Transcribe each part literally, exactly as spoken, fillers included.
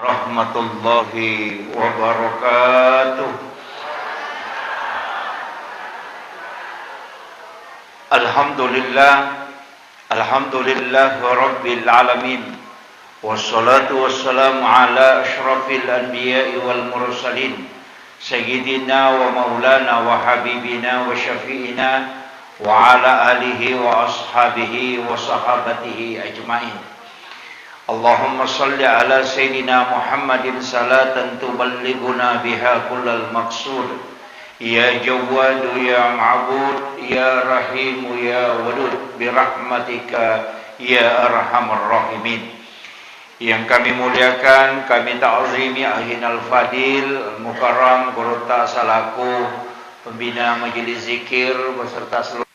Warahmatullahi wabarakatuh. Alhamdulillah. Alhamdulillah rabbil alamin. Wassalatu wassalamu ala asyrafil anbiya'i wal mursalin. Sayyidina wa maulana wa habibina wa syafi'ina wa ala alihi wa ashabihi wa sahabatihi ajmain. Allahumma salli ala Sayyidina Muhammadin salatan tuballighuna biha kullal maqsud. Ya Jawwadu ya Ma'bud, ya Rahimu ya Wadud, birahmatika ya arhamar rahimin. Yang kami muliakan, kami ta'zimi Akhinal Fadil Al-Mukarram, gurutta selaku pembina majelis zikir beserta seluruh.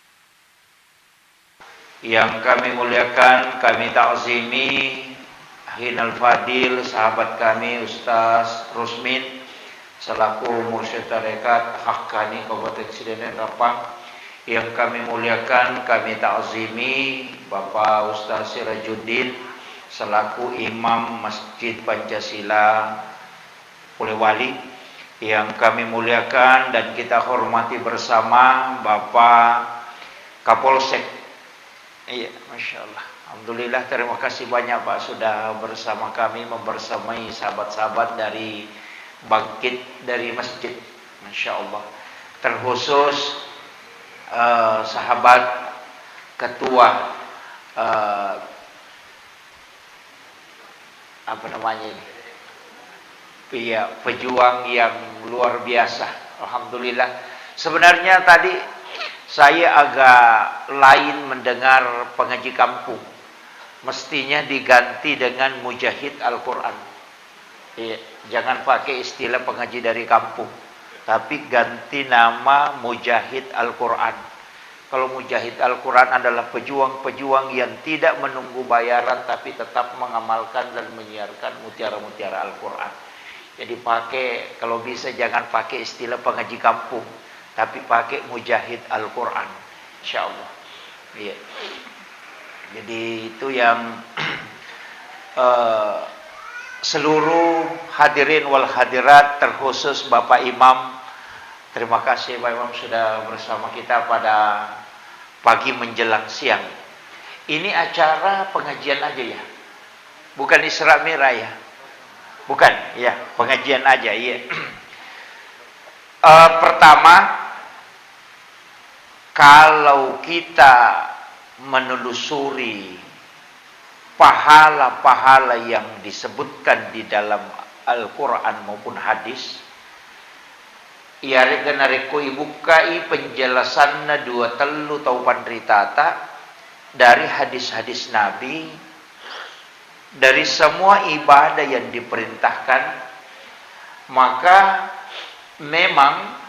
Yang kami muliakan, kami ta'zimi Akhinal Fadil, sahabat kami, Ustaz Rusmin, selaku Mursyid Tarekat Haqqani Kabupaten Sidenreng Rappang. Yang kami muliakan, kami ta'zimi Bapak Ustaz Sirajuddin, selaku Imam Masjid Pancasila Polewali. Yang kami muliakan dan kita hormati bersama Bapak Kapolsek. Iya, Masya Allah. Alhamdulillah, terima kasih banyak, Pak, sudah bersama kami, membersamai sahabat-sahabat dari Bangkit dari Masjid. Masya Allah. Terkhusus, eh, sahabat ketua, eh, apa namanya ini? Iya, pejuang yang luar biasa. Alhamdulillah. Sebenarnya tadi saya agak lain mendengar pengaji kampung. Mestinya diganti dengan mujahid Al-Quran. Iya, jangan pakai istilah pengaji dari kampung, tapi ganti nama mujahid Al-Quran. Kalau mujahid Al-Quran adalah pejuang-pejuang yang tidak menunggu bayaran, tapi tetap mengamalkan dan menyiarkan mutiara-mutiara Al-Quran. Jadi pakai, kalau bisa jangan pakai istilah pengaji kampung, tapi pakai mujahid Al-Quran. Insya Allah. Iya. Jadi itu yang, eh, seluruh hadirin wal hadirat, terkhusus Bapak Imam. Terima kasih Pak Imam sudah bersama kita pada pagi menjelang siang. Ini acara pengajian aja ya? Bukan Isra Mi'raj ya? Bukan, ya, pengajian aja, iya. Eh, pertama, kalau kita menelusuri pahala-pahala yang disebutkan di dalam Al-Quran maupun hadis, iyaré'ga narékko ibukkai penjelasanna dua tellu tau panritata dari hadis-hadis Nabi, dari semua ibadah yang diperintahkan, maka memang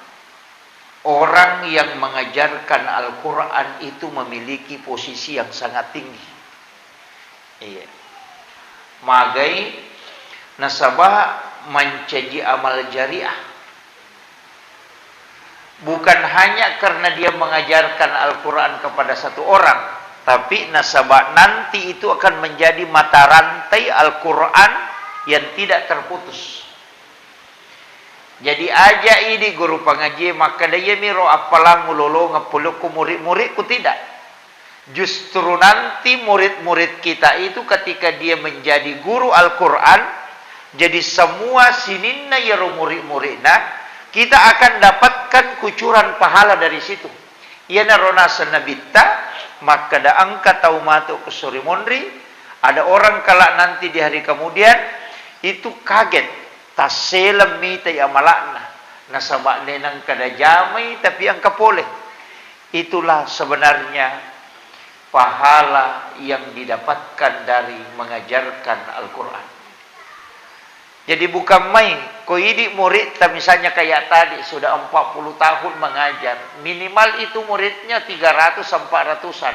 orang yang mengajarkan Al-Quran itu memiliki posisi yang sangat tinggi. Iya. Magai nasaba mancaji amal jariah. Bukan hanya karena dia mengajarkan Al-Quran kepada satu orang, tapi nasaba nanti itu akan menjadi mata rantai Al-Quran yang tidak terputus. Jadi aja idi guru pangaji makkeda, "Iyami ro appalang ulolongeng polokku murid-muridku," tidak. Justru nanti murid-murid kita itu ketika dia menjadi guru Al-Quran, jadi semua sininna iyaro murid-muridna, kita akan dapatkan kucuran pahala dari situ. Iyanaro naseng Nabitta makkeda, engka tau matu esso ri monri, ada orang kelak nanti di hari kemudian itu kaget, tasseleng mitai amala'na, nasaba nenengkada jamai tapi engka pole. Itulah sebenarnya pahala yang didapatkan dari mengajarkan Al-Quran. Jadi bukan main, ko idi muritta misalnya kayak tadi sudah empat puluh tahun mengajar, minimal itu muridnya tiga ratus empat ratusan.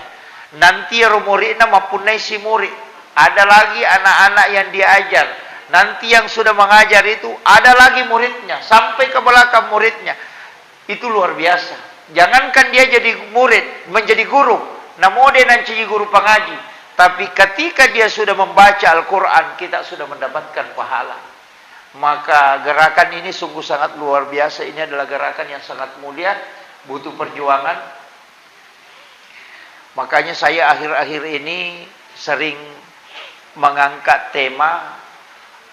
Nanti ero muridna mappunnai si murid, ada lagi anak-anak yang diajar. Nanti yang sudah mengajar itu ada lagi muridnya, sampai ke belakang muridnya. Itu luar biasa. Jangankan dia jadi murid, menjadi guru, namo de nancaji guru pangaji, Tapi ketika dia sudah membaca Al-Quran, kita sudah mendapatkan pahala. Maka gerakan ini sungguh sangat luar biasa. Ini adalah gerakan yang sangat mulia, butuh perjuangan. Makanya saya akhir-akhir ini sering mengangkat tema,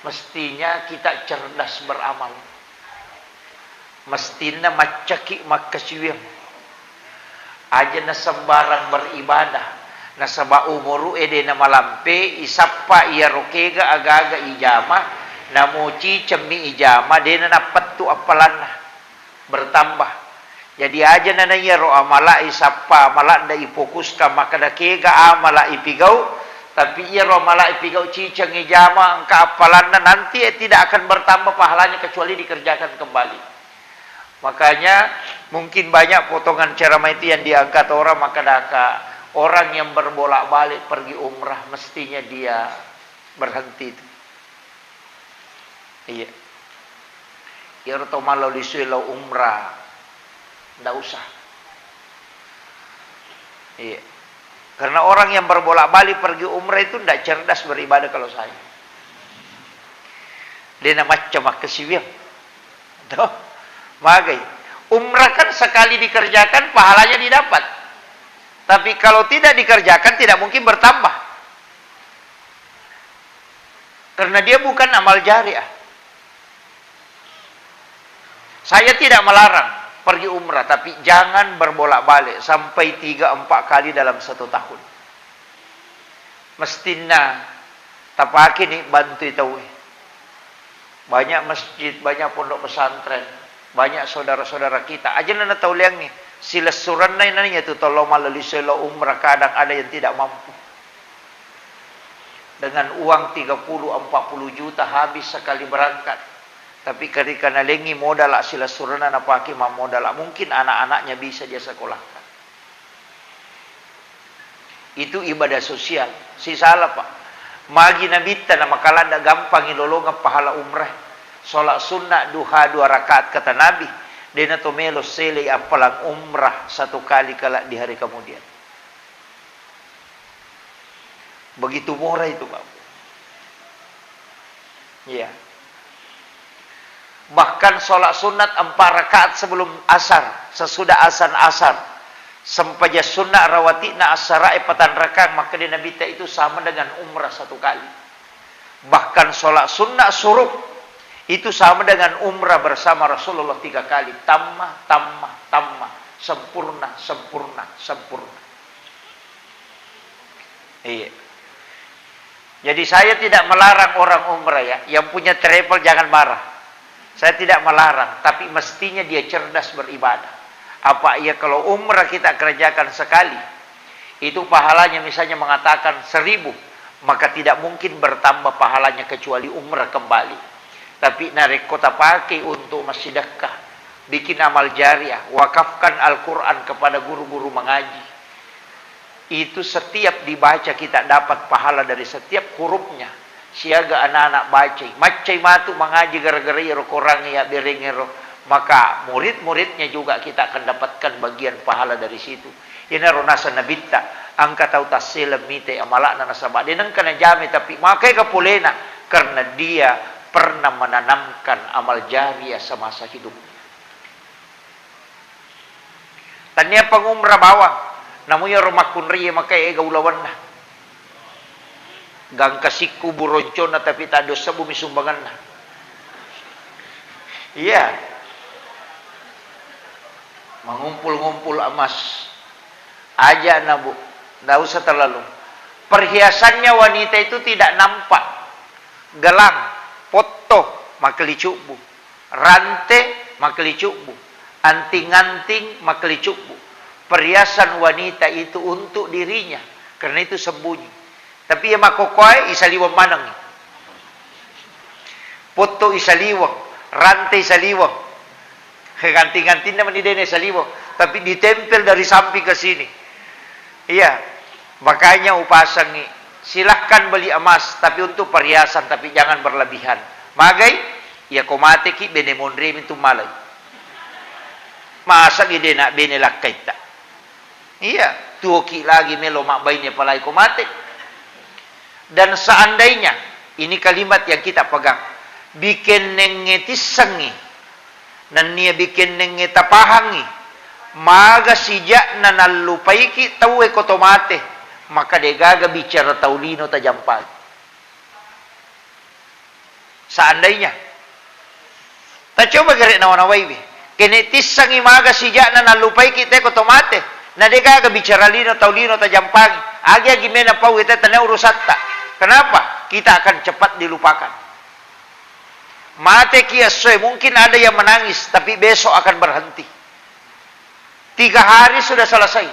mestinya kita cerdas beramal. Mestinna maccaki makkasiwiang. Aja nasembarang beribadah. Nasaba umuru'e de namalampe, isappa iyaro kega aga-aga ijama, namo cicemmi ijama, de nanappettu appalanna. Bertambah. Jadi aja nana iyaro amala isappa, amala nda ifokuskang makkeda kega amala ipigau, tapi iyaro amala ipigau ciceng ijama engka appalanna, nanti, eh, tidak akan bertambah pahalanya kecuali dikerjakan kembali. Makanya mungkin banyak potongan ceramah itu yang diangkat orang, makkedaka orang yang berbolak-balik pergi umrah mestinya dia berhenti itu. Iya. Iyaro tau mallau lisui lao umrah, ndak usah. Iya. Karena orang yang berbolak-balik pergi umrah itu ndak cerdas beribadah kalau saya. De namacca makkasiwiang. Toh? Magai. Umrah kan sekali dikerjakan, pahalanya didapat. Tapi kalau tidak dikerjakan, tidak mungkin bertambah. Karena dia bukan amal jariah. Saya tidak melarang pergi umrah, tapi jangan berbolak-balik sampai tiga empat kali dalam satu tahun. Mestinna tapake ni bantui tauwe. Banyak masjid, banyak pondok pesantren, banyak saudara-saudara kita. Aja nana tau leangngi, silessurenna nani tu tollo mallisoi lo umrah, kadang ada yang tidak mampu. Dengan uang tiga puluh, empat puluh juta habis sekali berangkat. Tapi ketika nalengi modal silessurenna napake mammodal, mungkin anak-anaknya bisa dia sekolahkan. Itu ibadah sosial. Sisala, Pak. Magi nabitta na makaladda gampangi lolongeng pahala umrah. Sholat sunnah duha dua rakaat kata Nabi, dena to melo selei appalang umrah satu kali kelak di hari kemudian. Begitu murah itu, Pak. Iya. Bahkan sholat sunat empat rakaat sebelum asar, sesudah azan asar, sempaja sunat rawati'na asarae patang rakaat, maka di Nabi ta itu sama dengan umrah satu kali. Bahkan sholat sunat suruk itu sama dengan umrah bersama Rasulullah tiga kali, tamma, tamma, tamma, sempurna, sempurna, sempurna. Iya. Jadi saya tidak melarang orang umrah ya, yang punya travel jangan marah. Saya tidak melarang, tapi mestinya dia cerdas beribadah. Apa iya kalau umrah kita kerjakan sekali, itu pahalanya misalnya mengatakan seribu, maka tidak mungkin bertambah pahalanya kecuali umrah kembali. Tapi narekko tapake untuk massidekka, bikin amal jariah, wakafkan Al-Quran kepada guru-guru mengaji. Itu setiap dibaca kita dapat pahala dari setiap hurufnya. Siaga anak-anak bacai. Maccai matu mangaji gara-gara iyaro Quran iya berengero. Maka murid-muridnya juga kita akan dapatkan bagian pahala dari situ. Iyanaro naseng Nabitta, engka tau tasseleng mitai amala'na nasaba de nengka najame, tapi makkega polena, karena dia pernah menanamkan amal jariah semasa hidupnya. Tania pangumra bawang, namu iyaro makkunrai makkeda ega ulawenna. Gangka sikku buronconna tapi taddo sebbumi sumbanganna. Iya. Mengumpul-ngumpul emas. Aja na, Bu. Ndak usah terlalu. Perhiasannya wanita itu tidak nampak. Gelang, potto, makkelicubbu. Rante, makkelicubbu. Anting-anting, makkelicubbu. Perhiasan wanita itu untuk dirinya, karena itu sembunyi. Tapi iya makkokkoe isaliweng maneng. Potto isaliweng, rante isaliweng. Ganti-gantinna meni dena isaliweng, tapi ditempel dari samping ke sini. Iya, makanya upasangi, silahkan beli emas, tapi untuk perhiasan, tapi jangan berlebihan. Magai, iya ko mateki bene monremi tu malai. Masa gede nak bene lakkaitta. Iya, tuoki lagi melo mabbaine palai ko mate. Dan seandainya, ini kalimat yang kita pegang, bikennengnge tissengngi, nennia bikennengnge tapahangngi, maga sija'na nallupaiki tauwe ko to mate, maka degaga bicara tau lino tajampangi. Seandainya. Tacoba gere nawa-nawaiwi. Kene tissengngi maga sija'na nallupaiki te ko to mate. Na degaga bicara lino tau lino tajampangi. Agi-agi mena pau ita tania urusatta. Kenapa? Kita akan cepat dilupakan. Mateki essoe, mungkin ada yang menangis, tapi besok akan berhenti. Tiga hari sudah selesai.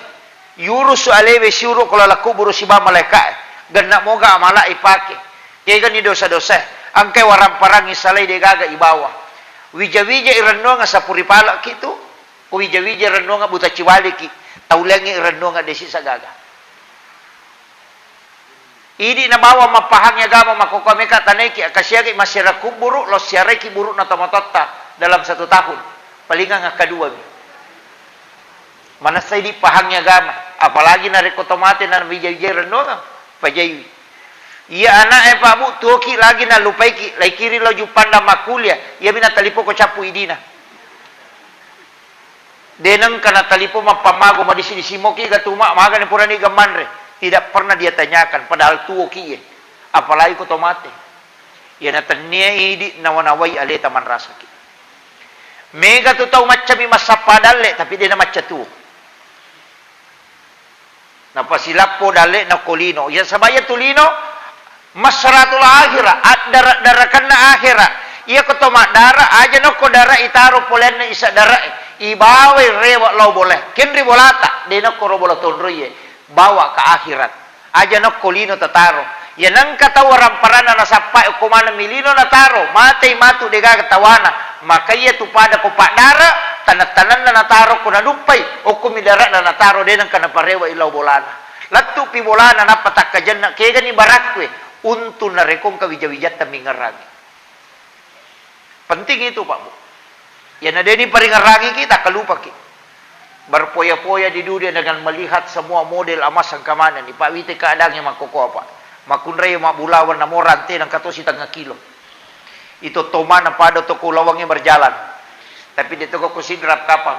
Yurusu alewe siuru ko laleng kuburu siba malaeka'e. Genna moga amala ipake. Kegani dosa-dosa. Engkai waramparang isalai degaga ibawa. Wija-wija irennuang sapuri palekki tu. Ko wija-wija irennuang buta ciwaliki. Taulengngi irennuang desi sagaga. Idi nabawa mappahangngi agama makkokkoe meka tanaiki, akkasiagi massiara kubburu, lo siaraiki buru'na tomatoatta dalam satu tahun. Palingang akkaduami. Manessa idi pahangngi agama, apalagi narekko tomate na wija-wijai rennuangeng, pajaiwi. Iya ana'e, Pak Bu, tuoki lagi nallupaiki, laikiri lo Juppandang makkulia, iyami natalipoko cappu idina. De nengka natalipong mappammago madisi-disi moki ga tuma magani purani ga manre. Tidak pernah dia tanyakan, padahal tuoki iye. Apalagi ko to mate. Iyana tennia idi nawa-nawai aleta manrasaki. Mega tu tau maccami massappa dalle, tapi de namacca tuo. Napasilappo dalle'na ko lino. Iya, saba iya tu lino massaratul akhira, addara-darakenna akhira. Iya ko to maddara, aja nokko dara itaro polenna isa dara, ibawai rewe lao bola. Kenri bolata, de nokko ro bola tonroiye, bawa ka akhirat. Aja nokko lino tataro. Iya nengka tau waramparanna nasappai okko maneng mi lino nataro, matei matu degaga tawana. Maka iya tu pada ko paddara, taneng-tanenna nataro ko naduppai, okko mi dara'na nataro, de nengka naparewa illau bolana. Lettupi bolana nappa takkajenna, kegani barakkue, untu narekko engka wija-wijatta mingerangi. Penting itu, Pak Bu. Iyana deni paringerangiki, takkalupaki. Berpoya-poya di dunia dengan melihat semua model emas engka manenni. Pak, wite keadaannya makkoko apa? Makkunrai mabbulawang namo rante nengka to sitengnga kilo. Itu tomana pada toko ulawangnge berjalan. Tapi de toko ko sidrap kapang.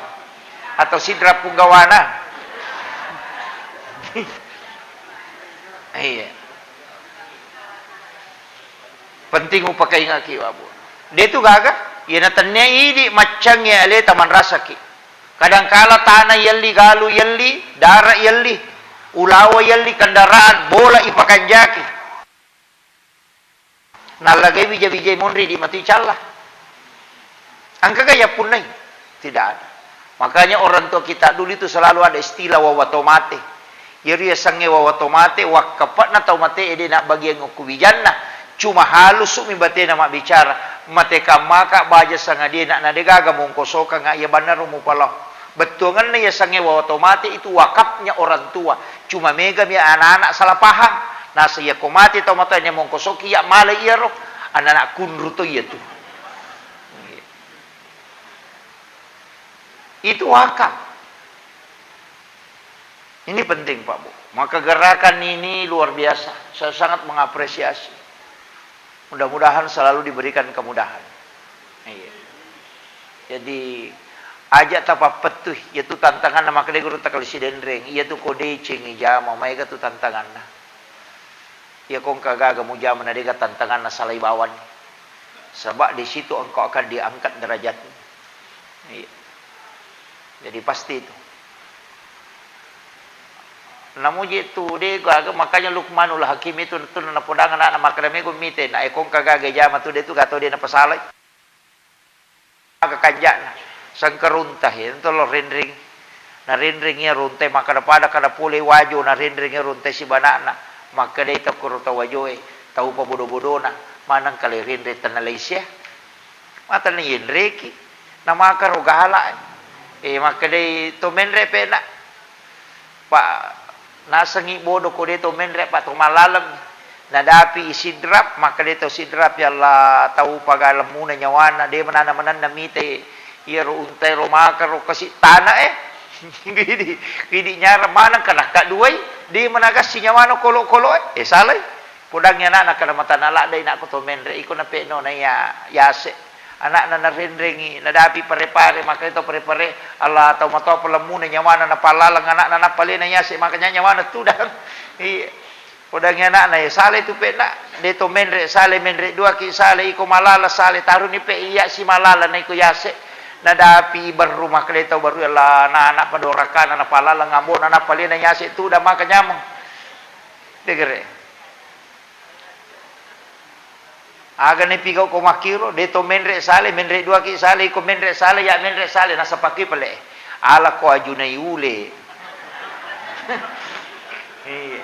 Atau sidrap punggawana. Iya. Penting upakaingaki, Pak Bu. De tu gaga, iyana tennia idi maccangngi aleta manrasaki. Kadangkala tana yelli, galu yelli, dara yelli, ulawa yelli, kendaraan, bola ipakanjaki. Nallagai wija-wijai monri di matu icalla. Engkaga yappunnai? Tidak ada. Makanya orang tua kita dulu itu selalu ada istilah wawa to mate. Iyaro yasengnge wawa to mate, wakkape'na tau mate ede nabbagiang okko wijanna. Cuma halusu mi batena mabbicara. Mate kammaka baja sangadie na, na degaga mongkosokanga iya bannaro mupalao. Bettuangenna yasengnge wawa to mate itu wakafnya orang tua. Cuma megami anak-anak salah paham. Nasa iya ko mate tau matoa mongkosoki iya male iyaro. Anak-anak kunru to iya tu. Itu wakaf. Ini penting, Pak Bu. Maka gerakan ini luar biasa. Saya sangat mengapresiasi. Mudah-mudahan selalu diberikan kemudahan. Iya. Jadi, aja tapappettui, iyatu tantanganna makkeda guru takali sidenreng, iyatu ko deceng ijama, maega tu tantanganna. Iya ko engka gaga mujama na dega tantanganna salai bawanni. Sebab di situ engkau akan diangkat derajatmu. Iya. Jadi pasti itu. Namuji tu de gaga, makanya Luqmanul Hakim itu tu napodang anak-anak makkeda mego mite, na eko engka gaga jama tu de tu gato de napasalai. Aga kanja'na, sengkarunta, iyatu lo renreng. Narenreng iya runtai, makkada-pada kada pole wajo, narenreng iya runtai sibana'na. Makkedai tokkoro tau wajoe, tau pabodo-bodona, maneng kale renreng tenna laisia. Mata nayenreki, namakaro gala. Eh, makkedai to menre pena. Pa nasengngi bodo ko de to menre, pa to mallaleng. Nadapi i Sidrap, makkeda to Sidrap, "Ya Allah, tau pagalemmuna nyawana, de manana-mananna mite iyaro untaero makaro kasi tana e." Idi, idi nyarang maneng ka nakka duai, de managassi nyawana kolo-kolo e. Eh, salai. Udangngi ana'na kada matana ladde inakku to menre, iko nape'no na iya yase. Ana'na narenrengi, nadapi pare-pare, makanya to pare-pare, Allah tau matoa pelemmuna nyawana napallalang ana'na napalena yase, makanya nyawana tudang. Iya. Udangngi ana'na, ya sale tu pe'na, de to menre sale, menre dua ki sale, iko malala sale, taruni pe iya si malala na iko yase. Nadapi berru makanya tau berru, Allah na anak padorakana napallalang ambona napalena yase tudang maka nyameng. Degere. Aga napigau ko makkiro, de to menre sale, menre dua ki sale, iko menre sale, ya menre sale, nasapaki pale. Ala ko ajunai ule. Iya.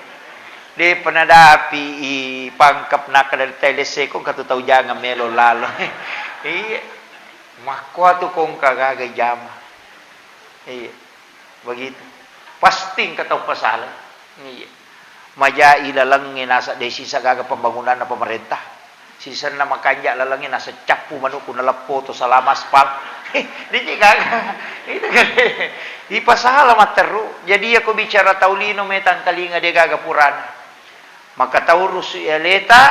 De penadapi i pangkap nakada telese ko katu tau jangan melo lalo. Iya. Makkuatu kongka gaga jama. Iya. Begitu. Pasti engka tau pasala. Iya. Majai lalengnge nasa de sisa gaga pembangunanna pemerintah. Sisenna makanja lalengnge nasa cappu manukku naleppo to salama aspal. Diji gaga. Itu kan. Ipasala matteru. Jadi iya ko bicara tau lino metang kalinga de gaga purana. Maka taurusu aleta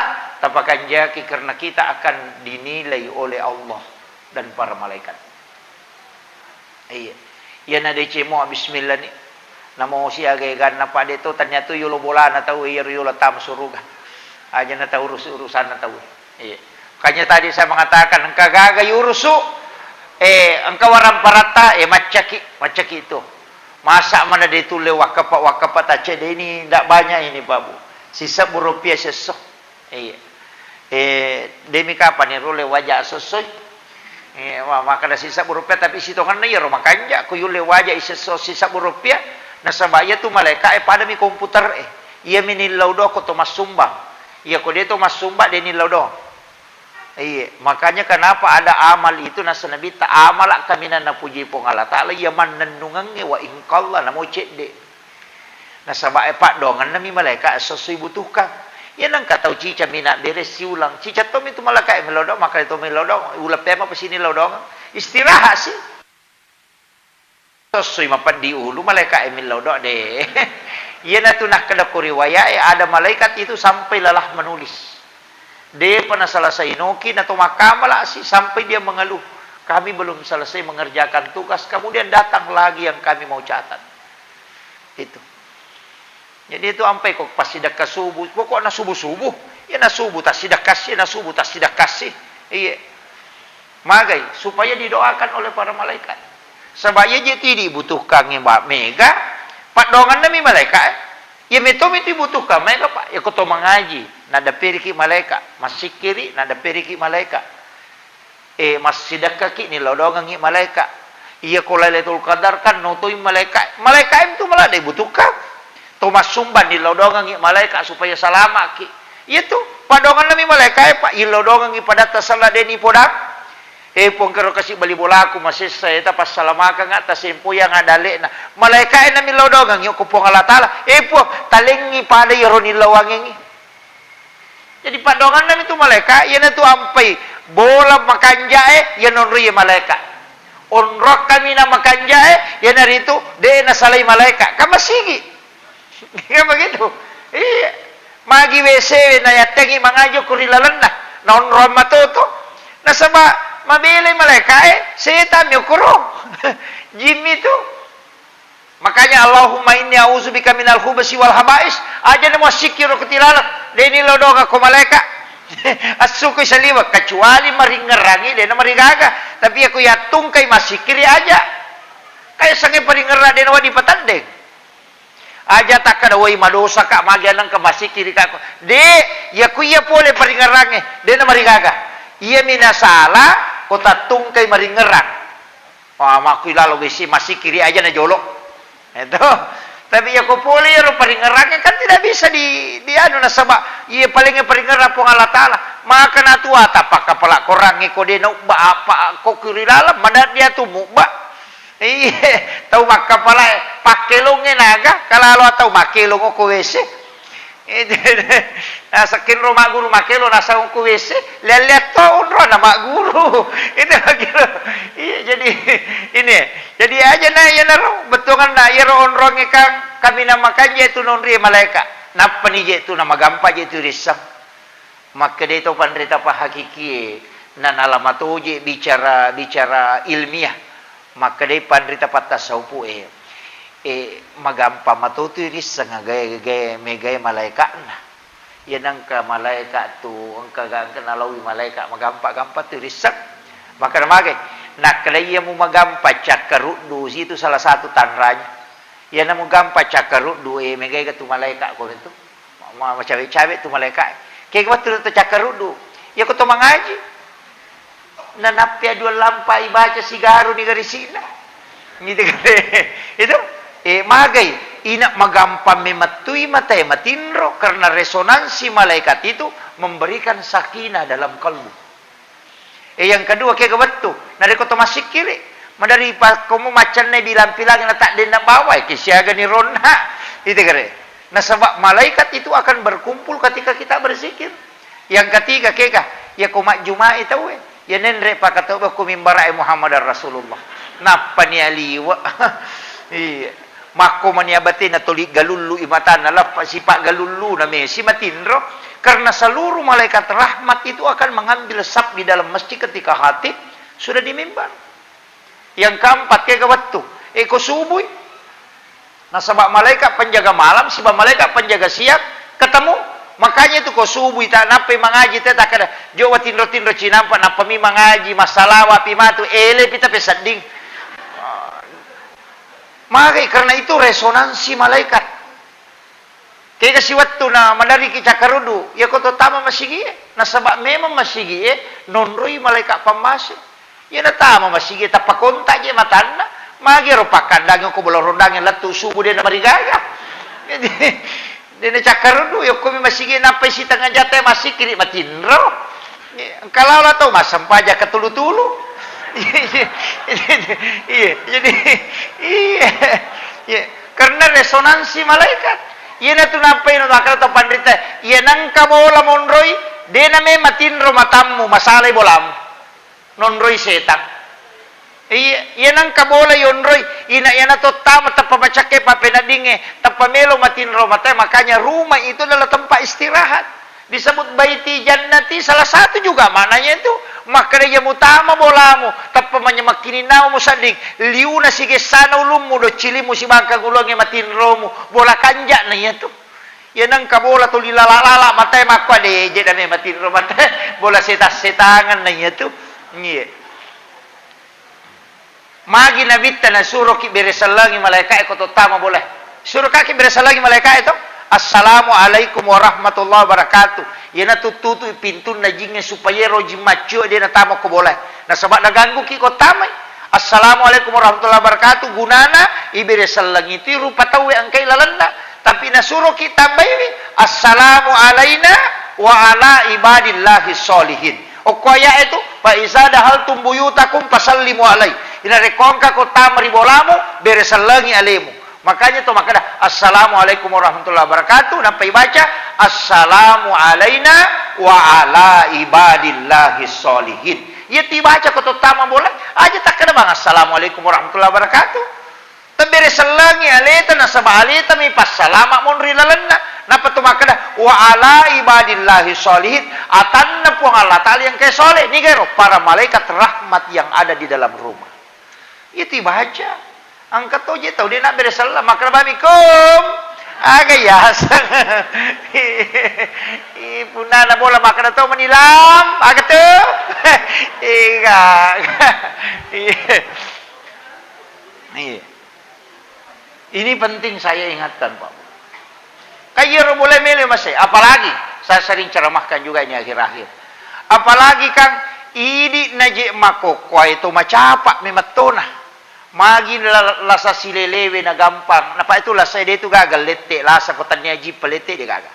tapakanjaki karena kita akan dinilai oleh Allah dan para malaikat. Iya. Iyana deceng mua bismillah ni. Namo siaga eganna pade to, tania tu yolo bolana tau, iyaro yolo tama suruga. Aja na tau urusu-, urusanna tau. Iya. Makanya tadi saya mengatakan, engka gaga yurusu, eh, engka waramparatta, eh, maccaki, maccaki itu. Masa mana de tulle wakkapa, wakkapa tacedde ini, ndak banyak ini, Pak Bu. Sisebbu rupiah sesso. Iya. Eh, demi kapang ni rulle waja sossoi? Eh, wa-, makkeda sisebbu rupiah, tapi sitongenna iyaro makanja, ko yulle waja isesso sisebbu rupiah, nasaba iya tu malaeka e padami komputer e. Iyami nillau doang ko to massumbang. Iya ko de to massumbang, de nillau doang. Iya, makanya kenapa ada amal itu nasa Nabitta, amala kaminang napuji Puang Allah Taala, iya mannennungengnge wa ingkalla namo cedde. Nasaba e paddoangenna mi malaeka esso-esso ibutuhkang. Iya nengka tau cica mina bere siulang. Cica tommi tu malaeka e mellau doang, makkeda to mellau doang, uleng pema pasi nillau doang. Istirahat si. Esso-essoi mapeddi ulu malaeka e mellau doang de. Iyanatu nakkeda ko riwaya e, ada malaikat itu sampai lelah menulis. Depa naselesai noki nato makkamala si sampai dia mengeluh, "Kami belum selesai mengerjakan tugas, kemudian datang lagi yang kami mau catat." Itu. Jadi itu ampai ko passidekka subuh, pokokna subuh-subuh, iya na subuh tassidekka si, na subuh tassidekka si. Iya. Magai, supaya didoakan oleh para malaikat. Saba iya je tu dibutuhkangngi ba-, mega, paddoangenna mi malaeka e. Iya meto mi tu dibutuhkan mega, Pak. Iya ko to mangaji, nadapperiki malaeka, massikkiri, nadapperiki malaeka. Eh, massidekkaki, nillau doangengngi malaeka. Iya ko Lailatul Qadar kan notoi malaeka. Malaeka e tu malah de butuhkan. To massumbang nillau doangengngi malaeka supaya salamaki. Iya tu, paddoangenna mi malaeka e, Pak, illau doangengngi padatta sella de nipodang. Eh, Puang, kero kasi bali bolaku masessa, eta passalamakengnga, tasempoiangnga dalle'na. Malaeka e namillau doangengngi ko Puang Allah Taala. Eh, Puang, talengngi pada iyaro nillauangengngi. Jadi paddoangenna mi tu malaeka, iyanatu ampai bola makanjae, iya nonroi malaeka. Onrong kaminang makanjae, iyanaritu de nasalai malaeka. Kan masigi. Kan begitu? Iya. Magi W C na yattengi mangaji ko ri lalenna, naonrong matoto. Nasaba mabelai malaeka e, setan mi okoro. Jin mi tu. Makanya, "Allahumma inni a'udzubika minal khubsi wal khaba'is." Aja na muassikkiro ko tilaleng, de ni lodonga ko malaeka. Assukui saliweng, kecuali maringngerangi, de na marigaga. Tapi iya ko yattungkai massikkiri aja. Kaya sange paringngerang de na wedding patandeng. Aja takkada, "Woi, madosa ka, magi anengka massikkiri ka ko." De, iya ko iya pole paringngerangnge, de na marigaga. Iya mi nasala ko tattungkai maringngerang. Wah, makkui lalo W C massikkiri aja na jolo. Itu. Tapi iya ko pole iyaro paringngerangnge kan tidak bisa di, di anu nasaba iya palengnge paringngerang Puang Allah Taala. Maka natua tapakkapala korangnge ko de na ubba apa ko kiri laleng mana dia tu mubba. Iya, tau makkapala e, pakkelongnge naga, kalalo tau makkelong ko W C. Nasekkenro magguru makkelo nasang ko W C, lea-lea to onronna magguru. Itu makkelo. Iya, jadi ini. Jadi aja na iyanaro bettuangenna iyaro onrongnge kan kaminang makanja tu nonri malaeka. Nappani je tu na magampa je tu risseng. Makkedai to panrita pahakikie, nanala matoje bicara, bicara ilmiah. Makkedai panrita pattasaupu'e, e, magampa matotui risseng agae, gae, megae malaeka'na. Iya nengka malaeka tu, engka ga, engka nalaui malaeka magampa-gampa tu risseng. Makkeda magai, nakkeda iya mumagampa cakkaruddu, situ salah satu tanranya. Iyana mugampa cakkaruddu, e, megaega tu malaeka ko tu. Ma-, ma-, macawe-cawe tu malaeka. Kega wettu to cakkaruddu. Iya ko to mangaji. Nanappi dua lampa ibaca sigaru ni garisi'na. Gitu kan? Itu, e, magai. Ina magampa memettui matae matinro karena resonansi malaikat itu memberikan sakinah dalam kalbu. E, yang kedua, kega wettu, narekko to massikkiri, madari pakkomu maccanne bilang-pilang na tak denna bawai, ke siaga ni ronna. Itu kere. Nasaba malaikat itu akan berkumpul ketika kita berzikir. Yang ketiga, kega, ya ko majjumai tauwe, ya nenre pakatau ko mimbarae Muhammadar Rasulullah. Nappa nia liwa. Iya. Makko mania batena toli galullu i matanna, lappa sipa galullu na mesi matinro, karena seluruh malaikat rahmat itu akan mengambil saf di dalam masjid ketika khatib sudah di mimbar. Yang keempat, kega wettu, e, ko subui. Nasaba malaikat penjaga malam siba malaikat penjaga siang ketemu. Makanya itu ko subui tak nappai mangaji te takkeda, jo wa tinro-tinro cinampa nappa mi mangaji, massalawa pi matu, ele pi tapi sedding. Magai, karena itu resonansi malaikat. Kega siwettu na madariki cakkaruddu, iya ko to tama masigie, nasaba memang masigie nonroi malaikat pammase. Iya natama masigie tappa kontak je matanna, magi ro pakkandangi ko bolorondang lettu subuh de na marigaga. Jadi, de na cakkaruddu, yokko mi masigie nappai sitengnga jate masikiri matinro. Iya, engka lalo tau massempajang katulu-tulu. Iya, iya, iya, iya, jadi, iya, iya. Karena resonansi malaikat. Iya natu nappai natu akkala tau panrita. Iya nengka bola monroi, de na me matinro matammu, masalai bolamu. Nonroi setang. Iya, iya nengka bola yonroi, ina iyana tottama tappa macakke pappeneddingnge, tappa melo matinro matae, makanya rumah itu adalah tempat istirahat. Disebut baiti jannati, salah satu juga maknanya itu. Makkeda iya mutama bolamu, tappa manyamekkininnamu sedding, liuna sigessana ulummu, doccilimmu sibangkang uluangnge matinromu, bola kanja'na iyatu. Iya nengka bola tuli lala-lala matae makko ade je dame matinro matae, bola setang-setangan na iyatu. Iya. Magi Nabitta nasuroki beresellengi malaeka'e ko tottama bolae? Surokaki beresellengi malaeka'e to? Assalamualaikum warahmatullahi wabarakatuh. Iyana tuttutu pintunna jingnge supaya ero jing maccio de natama ko bolae. Nasaba nagangguki ko tamai. Assalamualaikum warahmatullahi wabarakatuh. Gunana iberesellengi tu rupa tauwe engkai lalenna. Tapi nasuroki tambaiwi, "Assalamu alaina wa ala ibadillahi sholihin." Okko aya'e tu, "Fa iza dahaltum buyutakum fasallimu alai." Inarekko engka ko tama ri bolamu, beresellengi alemu. Makanya to makkeda, "Assalamualaikum warahmatullahi wabarakatuh," nappa ibaca, "Assalamu alaina wa ala ibadillahi sholihin." Iya tibaca ko to tama bola, aja takkeda bang, "Assalamualaikum warahmatullahi wabarakatuh." Tabberesellengi aleta, nasaba aleta mi passalama monri lalenna. Nappa tu makkeda, "Wa ala ibadillahi sholihin," atanna Puang Allah Ta'ala yang engkae soleh. Niga ero? Para malaikat rahmat yang ada di dalam rumah. Itu baca. Engka to je tau de nabbereselleng, makkeda, "Bamikum." Aga yaseng. Ih, punna na bola makkeda to menilam, aga tu? Iga. Iya. Iya. Ini penting saya ingatkan, Pak. Kan iyaro bola melo masei, apalagi saya sering ceramahkan juga ini akhir-akhir. Apalagi kan idi naje makokkoe to macapa memettona. Magi la-, lasa silelewe na gampang. Napa itu lasa de tu gaga lette, lasa ko tania jippa lette de gaga.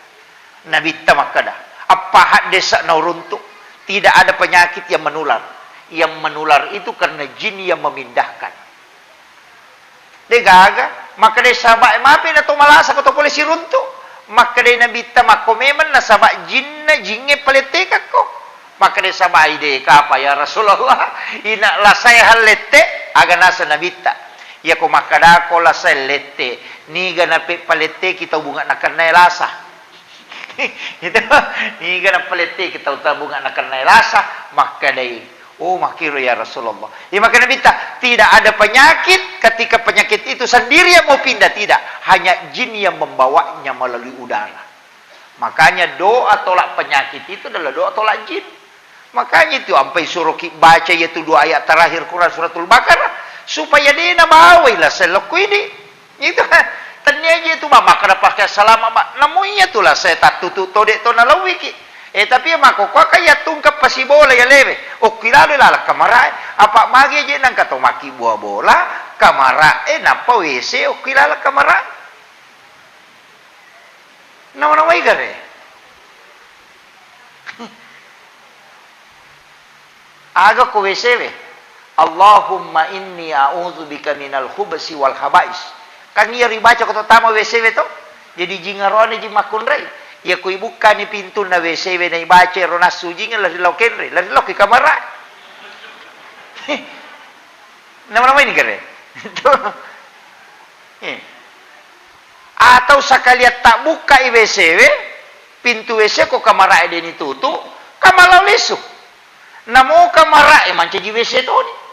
Nabitta makkeda, "Eppa haddesa nauruntuk, tidak ada penyakit yang menular. Yang menular itu karena jin yang memindahkan." De gaga, makkeda sahabat, "Mapi na to malasa ko to pole siruntuk?" Makkeda Nabitta, "Makko memang nasaba jinna, jingnge palettekakko." Makkeda sahabat, "De kapa ya Rasulullah, ina lasae hallette?" Aga nasa Nabitta, "Iyako makkedako lasae lette, niga nape paletteki tau bunga nakennae lasa?" Itu, niga napaletteki tau tabunga nakennai lasa, makkedai, "Oh, makkiro ya Rasulullah." Iya, makkeda Nabitta, "Tidak ada penyakit ketika penyakit itu sendiri yang mau pindah, tidak. Hanya jin yang membawanya melalui udara." Makanya doa tolak penyakit itu adalah doa tolak jin. Makanya itu ampai suroki baca iyatu dua ayat terakhir Quran Suratul Baqarah supaya de nabawai lasa lokko idi. Itu kan. Tennia je tu, Bang, makkeda pakai salama, Bang. Namu iya tu lah saya tattutu to de to nalawiki. Eh, tapi iya makkokkoe kan iya tungke pasibola iya lewe. Okki lalo laleng kamarae. Apa magi je nangka to makkibua bola, kamarae nappa W C okki laleng kamarae. Nama-namai gare. Aga ko W C we? "Allahumma inni a'udzubika minal khubsi wal khaba'is." Kan iya ribaca ko to tama W C we to? Jadi jingarone ji makkunrai. Iya ko ibukkani pintunna W C we na ibaca ro nassu jinge lari lao kenre, lari lao ki kamara. Nama-namai ni gare. Eh. Atau sakalian tabbukkai W C we, pintu W C ko kamarae deni tutu, kamalao lesu. Namo kamarae mancaji W C toni.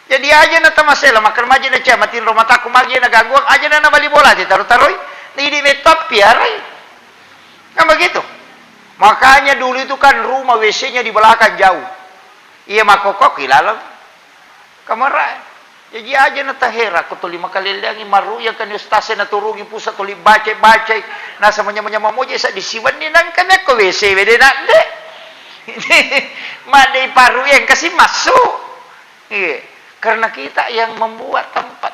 Jadi aja na tamasela, makan maji na cia, matinro mataku magi na gangguang, aja na nabali bola ti taro-taroi, nidi metto piarai. Kan begitu. Makanya dulu itu kan rumah W C-nya di belakang jauh. Iya makkokkoe ki laleng kamarae. Jaji aja na tahera ko tuli makalelleangi maruyang kan ustaz e naturungi pusa tuli baca-bacai. Nasa manyama-nyama moje sa disiwenni nangka mekko W C we de nadde. Madde iparuyang kasi masuk. Iya. Karena kita yang membuat tempat.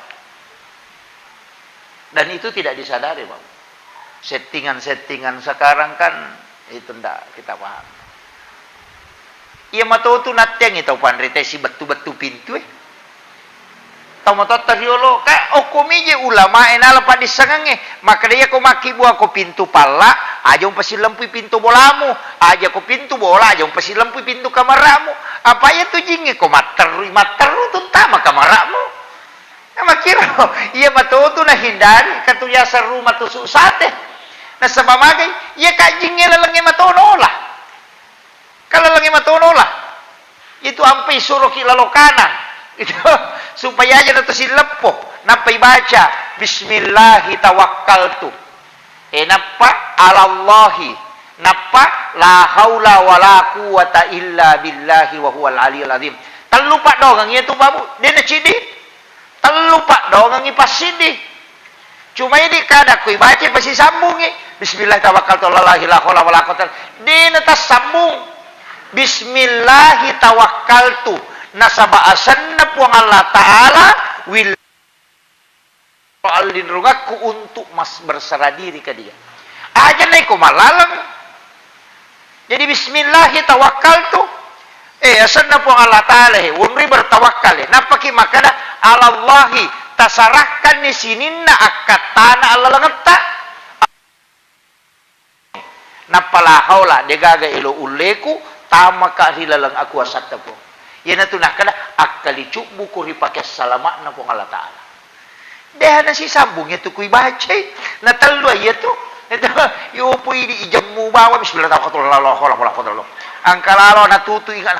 Dan itu tidak disadari, Bapak. Settingan-settingan sekarang kan itu ndak kita paham. Iya matotu natteangngi tau panrita sibettu-bettu pintu e. Tau matotta riolo, ka okkomi je ulama e nala paddissengengnge. Makkeda iya ko makkibua ko pintu palla, aja umpasilempui pintu bolamu, aja ko pintu bola, aja umpasilempui pintu kamaramu. Apa iya tu jingnge ko matterrui, matterru tu tama kamaramu. Nah, makkiro, iya matotu nahindari, katu yaseng rumah tusuk sate. Nasaba magai, iya kajingnge lalengnge matono lah. Kan lalengnge matono lah. Itu ampai suroki lalo kanan. Itu supaya aja na to sileppo. Nappa ibaca, "Bismillahi tawakkaltu." E, nappa alallahi. Nappa la haula wala quwwata illa billahi wa huwal aliyul azim. Tellu paddoangeng iya tu, Babu. De na cidi. Tellu paddoangengngi passiddi. Cuma idi kada ko ibaca pasisambungngi. Bismillah tawakkaltu alallahi la haula wala quwwata. De na tassambung. Bismillahi tawakkaltu. Nasaba asenna Puang Allah Ta'ala wil allinrungakku untuk mas-, berserah diri ke Dia. Aja naiko malaleng. Jadi bismillahi tawakkaltu. Eh, asenna Puang Allah Ta'ala he, wonri bertawakkal he. Nappaki makkada, "Alallahi, tasarahkanni sininna akkattana allalengetta." Nappa la haula, degaga elo ulleku tamaka ri laleng akuasatta, Puang. Iyanatu nakkada, akkalicubbuku ri pake salama'na Puang Allah Ta'ala. Deha nasisambung iyatu kui bacai, natellu iyatu. Itu, yopo idi ijemmu bawang, bismillah, tawakkaltu, la haula wala quwwata illa billah. Angka lalo natutu ingat.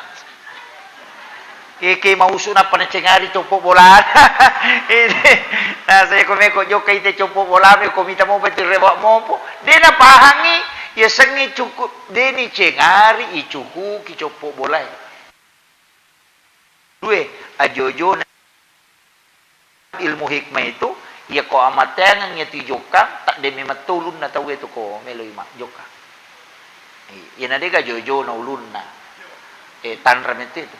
Keke mausu nappa nacengari coppo bola. Ini, nah, saya ko meko jokka ite coppo bola, meko mita mopa itu rewa mopo. De napahangi, ya sengi cukup, de ni cengari icukuki coppo bola. Due, ajojo na ilmu hikmah itu, iya ko amateangeng iya tu ijokkang, tadde memetto ulunna tau itu ko meloi majokka. Iya na dega jojona ulunna. Eh, tanra mette itu.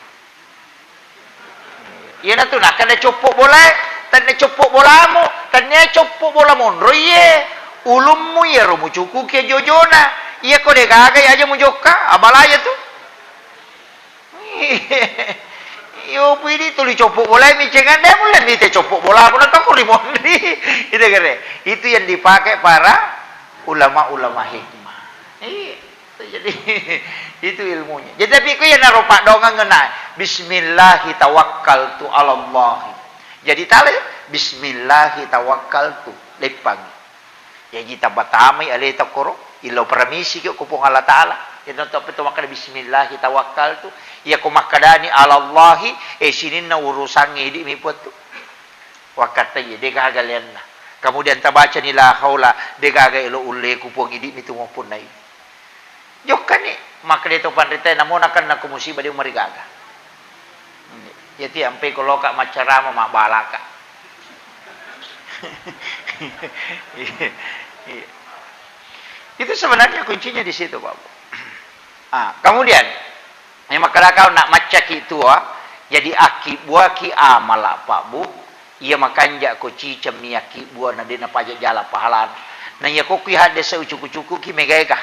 Iya na tu nakkeda coppo bolae, tenne coppo bolamu, tenne coppo bola monro iye. Ulummu iyaro mucukuki jojona. Iya ko degaga aja mujokka, abalaya tu. Iyo, pidi tuli coppo bola mi cengang de mulle ni te coppo bola ko na toko ri monri. Itu kere. Itu yang dipakai para ulama-ulama hikmah. Iya, jadi itu ilmunya. Jadi tapi ku ya naro paddoangeng na bismillahi tawakkaltu alallahi. Jadi tale bismillahi tawakkaltu leppangi. Jaji tapatamai aleta koro, illau paramisiki ko Puang Allah Ta'ala. Iyanatu apa to makkeda, "Bismillahi tawakkaltu." Iya ko makkedani, "Alallahi," eh, sininna urusangnge idi'mi Puang tu. Wakkattai, de gaga leanna. Kemudian tabacani, "La haula," de gaga elo ulleku Puang, idi'mi tu mappunnai. Jokkani, makkeda to panritae, namo nakenna ko musibah de umarigaga. Iyati ampe ko loka maccarama mabbalaka. Iya. Itu sebenarnya kuncinya di situ, Pak Bu. Ah, kemudian, yang makkeda kau nak maccaki tua, jadi akkibuaki amala, Pak Bu. Iya makanja ko ciceng mi akkibuana de napaja jala pahalana. Na iya ko kui haddesa ucuku-cuku ki megaega.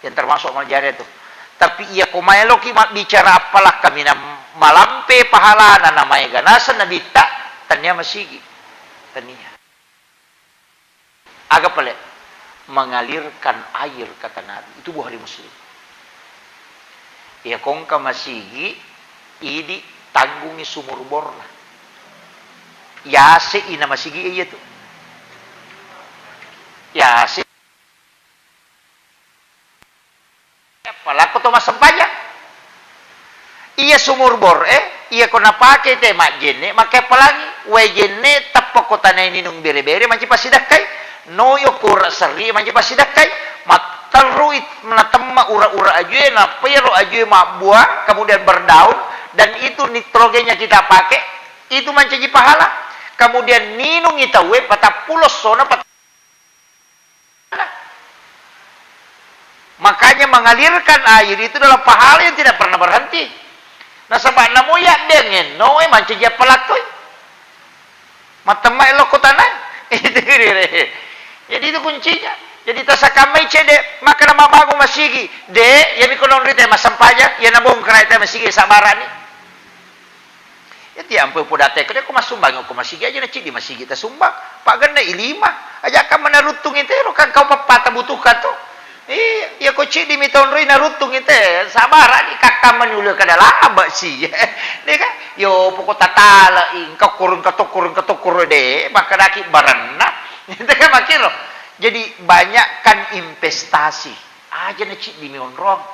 Yang termasuk amal jariah tu. Tapi iya ko maeloki mabbicara appala kaminang malampe pahalana na maega naseng nabitta, tania masigi. Tania. Aga pale? Mengalirkan air, kata Nabi. Itu Bukhari Muslim. Iya ko engka masigi, idi tanggungi sumur borna. Yase ina masigi iya tu. Yase. Apalakko to massempajang. Iya sumur bor e, iya ko napake te majjenne, makke appalangi, wae jenne tappa ko tanai ninung bere-bere manci passidakkai. No yo kura serri manci passidakkai. Matterrui natemma ura-ura ajue, nappa iyaro ajue mabbua, kemudian berdaun, dan itu nitrogennya kita pakai, itu mancaji pahala. Kemudian ninungi tauwe patappulo sona pat- Makanya mengalirkan air itu adalah pahala yang tidak pernah berhenti. Nasaba namo yaddengenno e mancaji appalakkoi. Matemma elokko tanai. Itu dire. Jadi itu kuncinya. Jadi tasakamai cede, makkeda mabangung masigi. De, yami ko nonri te massempajang, ya nabongkara te masigi, sabarani. Iya tiampe poda teko de ko massumbang ko masigi aja na ciddi masigi tasumbang. Pagenne i lima. Aja kan menaruttung itero kan kau pappata butuhkan to. Iya, iya ko ciddi mi tonroi naruttung ite sabara ni kakkamma ni ulu kada laba si. De kan? Yo poko tatala ingka kurung katokkurung katokkur de makkedaki baranna. Itu kan makiro. Jadi banyakkan investasi. Aja na ciddi mi onrong.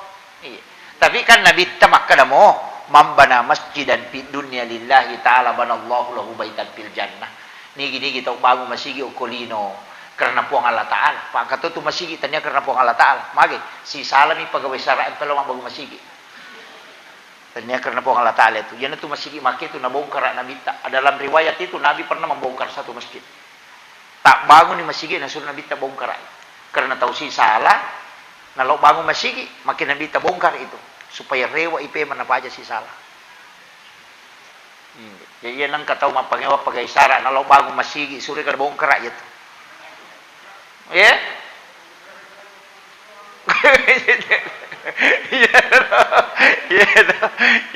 Iya. Tapi kan Nabitta makkedamo, "Man bana masjidan fid dunya lillahi ta'ala banallahu lahu baitan fil jannah." Nigi-nigi tau bangun masigi okko lino karena Puang Allah Ta'ala. Pakkato tu masigi tania karena Puang Allah Ta'ala. Magi, sisalami pegawai sara' mpelo mabbangun masigi. Tania karena Puang Allah Ta'ala itu. Iyana tu masigi make tu nabongkara Nabitta. Dalam riwayat itu Nabi pernah membongkar satu masjid. Tabbanguni masigi nasuro Nabitta bongkarai. Karena tau sisala, nalo bangun masigi, makin Nabitta bongkar itu. Supaya rewa i pemeng napaja sisala. Hmm. Jadi iya nengka tau mappangewa pagai sara, nalo bangun masigi, sure kada bongkara iya tu. Iya? Iya, iya.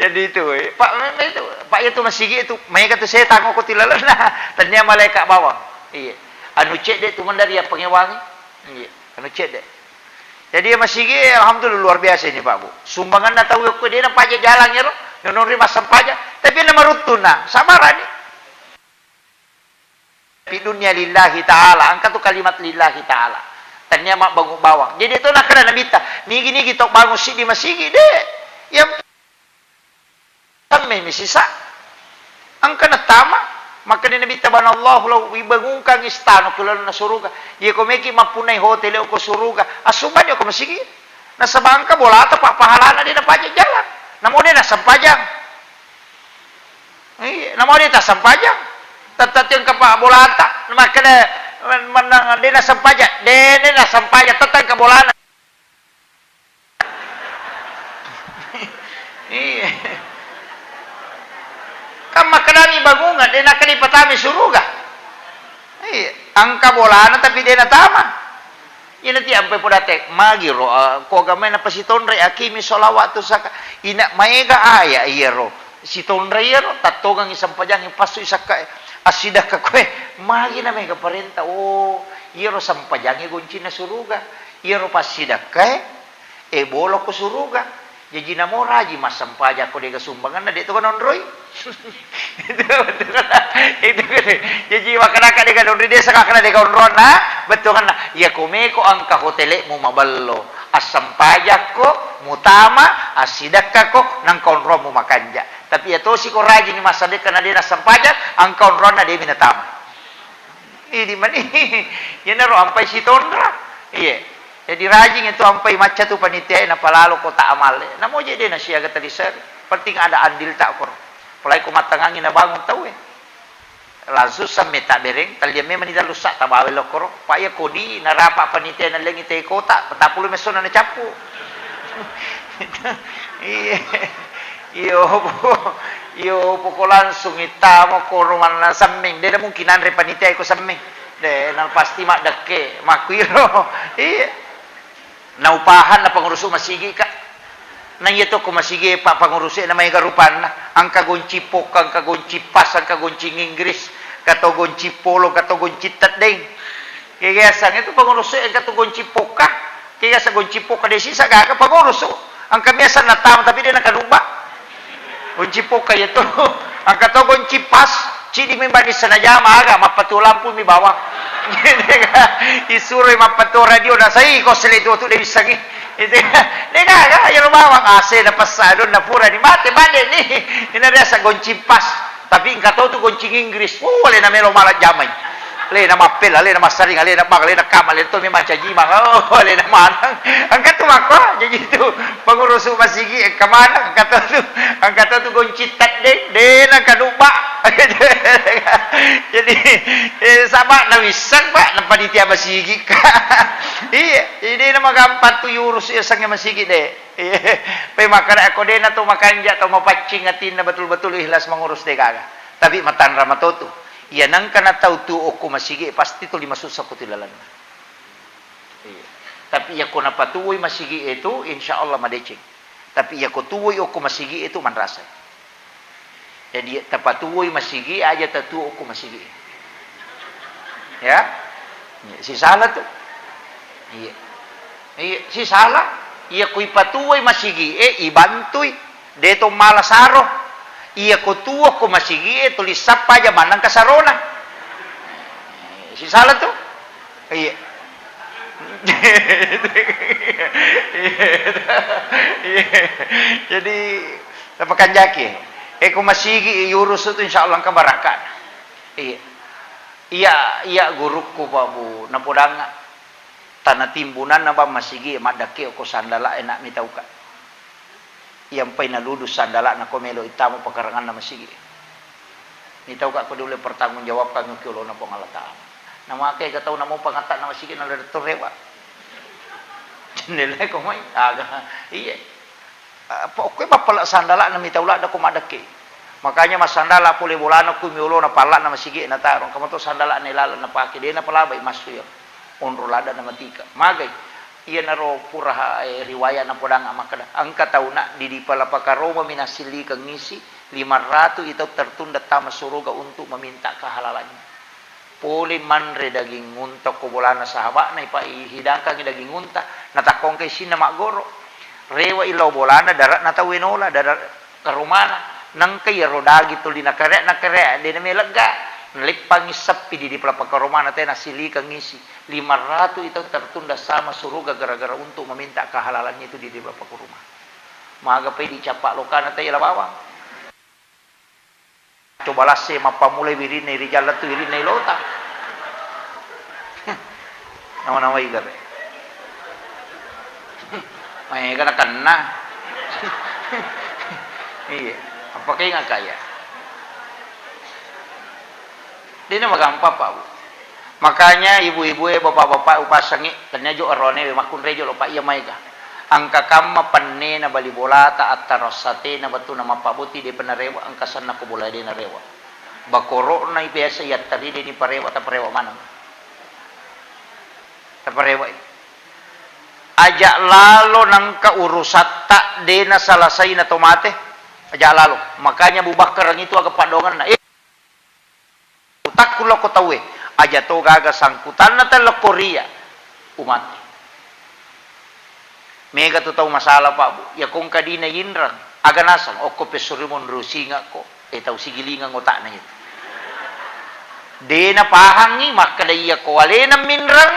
Jadi itu, eh. Pak, memang itu, Pak, itu masigi itu, mega tu setang ko tilalenna. Tania malaikat bawang. Iya. Anu cedde tu mandari apa ngewangi. Iya. Anu cedde. Jadi iya masigi, alhamdulillah luar biasa ini, Pak Bu. Sumbanganna tau ko de napaja jalan ero, nonori massempajang. Tapi na maruttunna, sabarani. Fi dunya lillahi ta'ala, engka tu kalimat lillahi ta'ala. Tania mabbangung bawang. Jadi itu nakkeda Nabitta, nigi-nigi tau bangun siddi masigi, de. Yang semme mi sisa. Engka natama, makkeda Nabitta, "Banallahu lahu, ibangunkan istana ku lalenna suruga." Iya ko meki mappunai hotel ko suruga, assumbani ko masigi. Nasaba engka bolata pa pahalana de napaja jalan. Namo de nassempajang. Iya, namo de tassempajang. Tette tu engka pa bolata, makkeda mennang de nassempajang, de, de nassempajang, tette engka bolana. Iya. Kan makkedani bangunga, de nakkeda patami suruga. Iya, engka bolana tapi de natama. Iyana ti ampai podate, magiro, ah, ko agamai napasitonre, akimi sholawat tu saka, ina maega aya iyaro, sitonre iyaro, tattongengi sempajangi passui sakkae, assidakka koe, magi na mega parenta, oh, iyaro sempajangi goncinna suruga, iyaro passidakkae, e bolo ko suruga, jaji namo raji massempajang ko dega sumbanganna, de to kanonroi. Itu, itu, itu. Jaji, makkedaka de' gaga onri desa, kakkeda de' gaga onronna, bettuanna. Iya, ko meko engka hotelmu mabello, assempajakko, mutama, assidekkako, nangka onromu makanja. Tapi iya tosi ko rajing massadekka na de' nassempajang, engka onronna de' mi natama. Idi mani, iyanaro ampai sitonra. Iye. Jadi rajing itu ampai macca tu panitia e, napalalo kota amalle. Namo je de' nasiaga taliseri. Penting ada andilta koro. Apalagi ko mattangangi nabangun tau e. Langsung samme tabbereng, talliang memang ni dalu sa tabawa lo koro. Pa iya kodi narapa panitia e nallengi te kota, patappulo messona nacappu. Iya. Iyo, po-, iyo, poko langsung ittamo koro manna semmeng. De' mungkin anre panitia iko semmeng. De', na pasti maddekke, makkuiro. Iya. Naupahan na pengurusu masigi ka. Na iya to ko masigi pa pengurusu na maega rupanna. Engka gonci pokka, engka gonci pas, engka gonci Inggris, engka to gonci polo, engka to gonci teddeng. Kegiasan itu pengurusu engka to gonci pokka. Kega sa gonci pokka de' sisa gaga pengurusu. Engka biasa natama tapi de' nakanubba. Gonci pokka iya tu. Engka to gonci pas, cidi memang di sana jama aga, mappatu lampu mi bawang. Isuro mappatu radio na sai ko sele tu tu de' bissangi. Itu de' gaga, iya lo bawang A C na pessa don na pura ni mate bade ni. Ina biasa gonci pas. Tapi engka to tu goncing Inggris, oh, alena melo mala jamai. Alena mappella, alena massaring, alena bang, alena kama, alena to memang caji bang. Oh, alena maneng. Engka tu makko, jaji tu pengurusu masigi engka maneng, engka to tu, engka to tu goncing teddeng, de' nakanubba. Jadi, eh, sama na wisseng, Pak, na panitia masigi. Iya, jadi na magampang tu yurus ya sange masigi de'. Pe makkeda ko de' na to makanja, to mapaccing atinna betul-betul ikhlas mengurus de' gaga. Tapi matanra matotu. Iya nengka na tau tu okko masigi pasti tuli masussa ko tu lalenna. Iya. Tapi iya ko napatuwoi masigi e tu, insya Allah madeceng. Tapi iya ko tuwoi okko masigi e tu manrasai. Jadi, tapatuwoi masigi, aja tatuo ko masigi. Ya? Iya, sisala tu. Iya. Iya, sisala. Iya, ko ipatuwoi masigi, eh, ibantui. De' to mala saro. Iya, ko tuo ko masigi, eh, tuli sappa aja maneng kasarona. Iya, sisala tu. Iya. Iya. Jadi, Napakanjaki, eh, ko masigi iurusu tu, insya Allah engka barakka. Iya. Iya, iya gurukku, Pak Bu, napodangnga, tana timbunanna bang masigi, maddakke ko sandala e, nak mitauka. Iya mpai naludu sandala na ko melo ittamo pakaranganna masigi. Mitauka ko diulle pertanggungjawabkan ki olona Puang Allah Ta'ala. Namake ga tau namo pangatta na masigi na lettu rewa. Jendela ko mai, aga. Iya. Eh, pokoknya bappala sandala'na mitau ladda ko maddekke. Makanya massandala pole bolana ku miolona palla'na masigi na taro. Engka mato sandala'na ilaleng napake, de' napalabai massu iya. Onro ladda na matika. Magai. Iyanaro pura, eh, riwaya napodang makkeda, engka tauna di dipalapakaroma mi nasillikeng isi, lima ratu itau tertunda tama suruga untuk meminta kehalalannya. Pole manre daging unta ko bolana sahaba'na, ipa-, ihidangkangi daging unta, natakkongka isinna maggoro. Rewe'i lao bolana, dare'na tauwe nola, dare' karomana. Nengka iyaro daging tuli nakare', nakare', de' namelegga. Naleppangi seppi di, di palapang karomana, te nasilikeng isi. Lima ratu itau tertunda sama suruga gara-gara untuk meminta kehalalannya itu di, di palapang karomana. Maga pai dicappa lokana te ila bawang. Coba lasse mappamulai wirinna rijang lettu wirinna ilota. Nama-nama iga pe. Maega nakenna. Iya, apakah ingat kaya? De' namagampang, Pak, Bu. Makanya ibu-ibu e, bapak-bapak e, upasengngi, tennia jo erone we makkunrai jolo, Pak, iya maega. Engka kamma pennena bali bolata, attaro satena, wettuna mappaboti, de'pa narewa, engka senna ko bola de' narewa. Bakoro'na biasa iyattari de' niparewa, taparewa maneng. Taparewai. Aja' lalo nengka urusatta de' nasalasai na to mate. Aja' lalo. Makanya Abu Bakar itu aga paddoangenna. Eh, Utakku lokko tauwe, aja to gaga sangkutanna tellokko ria, umate. Mega tu tau masalah, Pak, Bu. Iya ko engka dina inreng, aga naseng, okko pessurimo nrusingakko. Eh, tau sigilingeng otakna itu. De napahangngi makkeda iya ko alena minreng,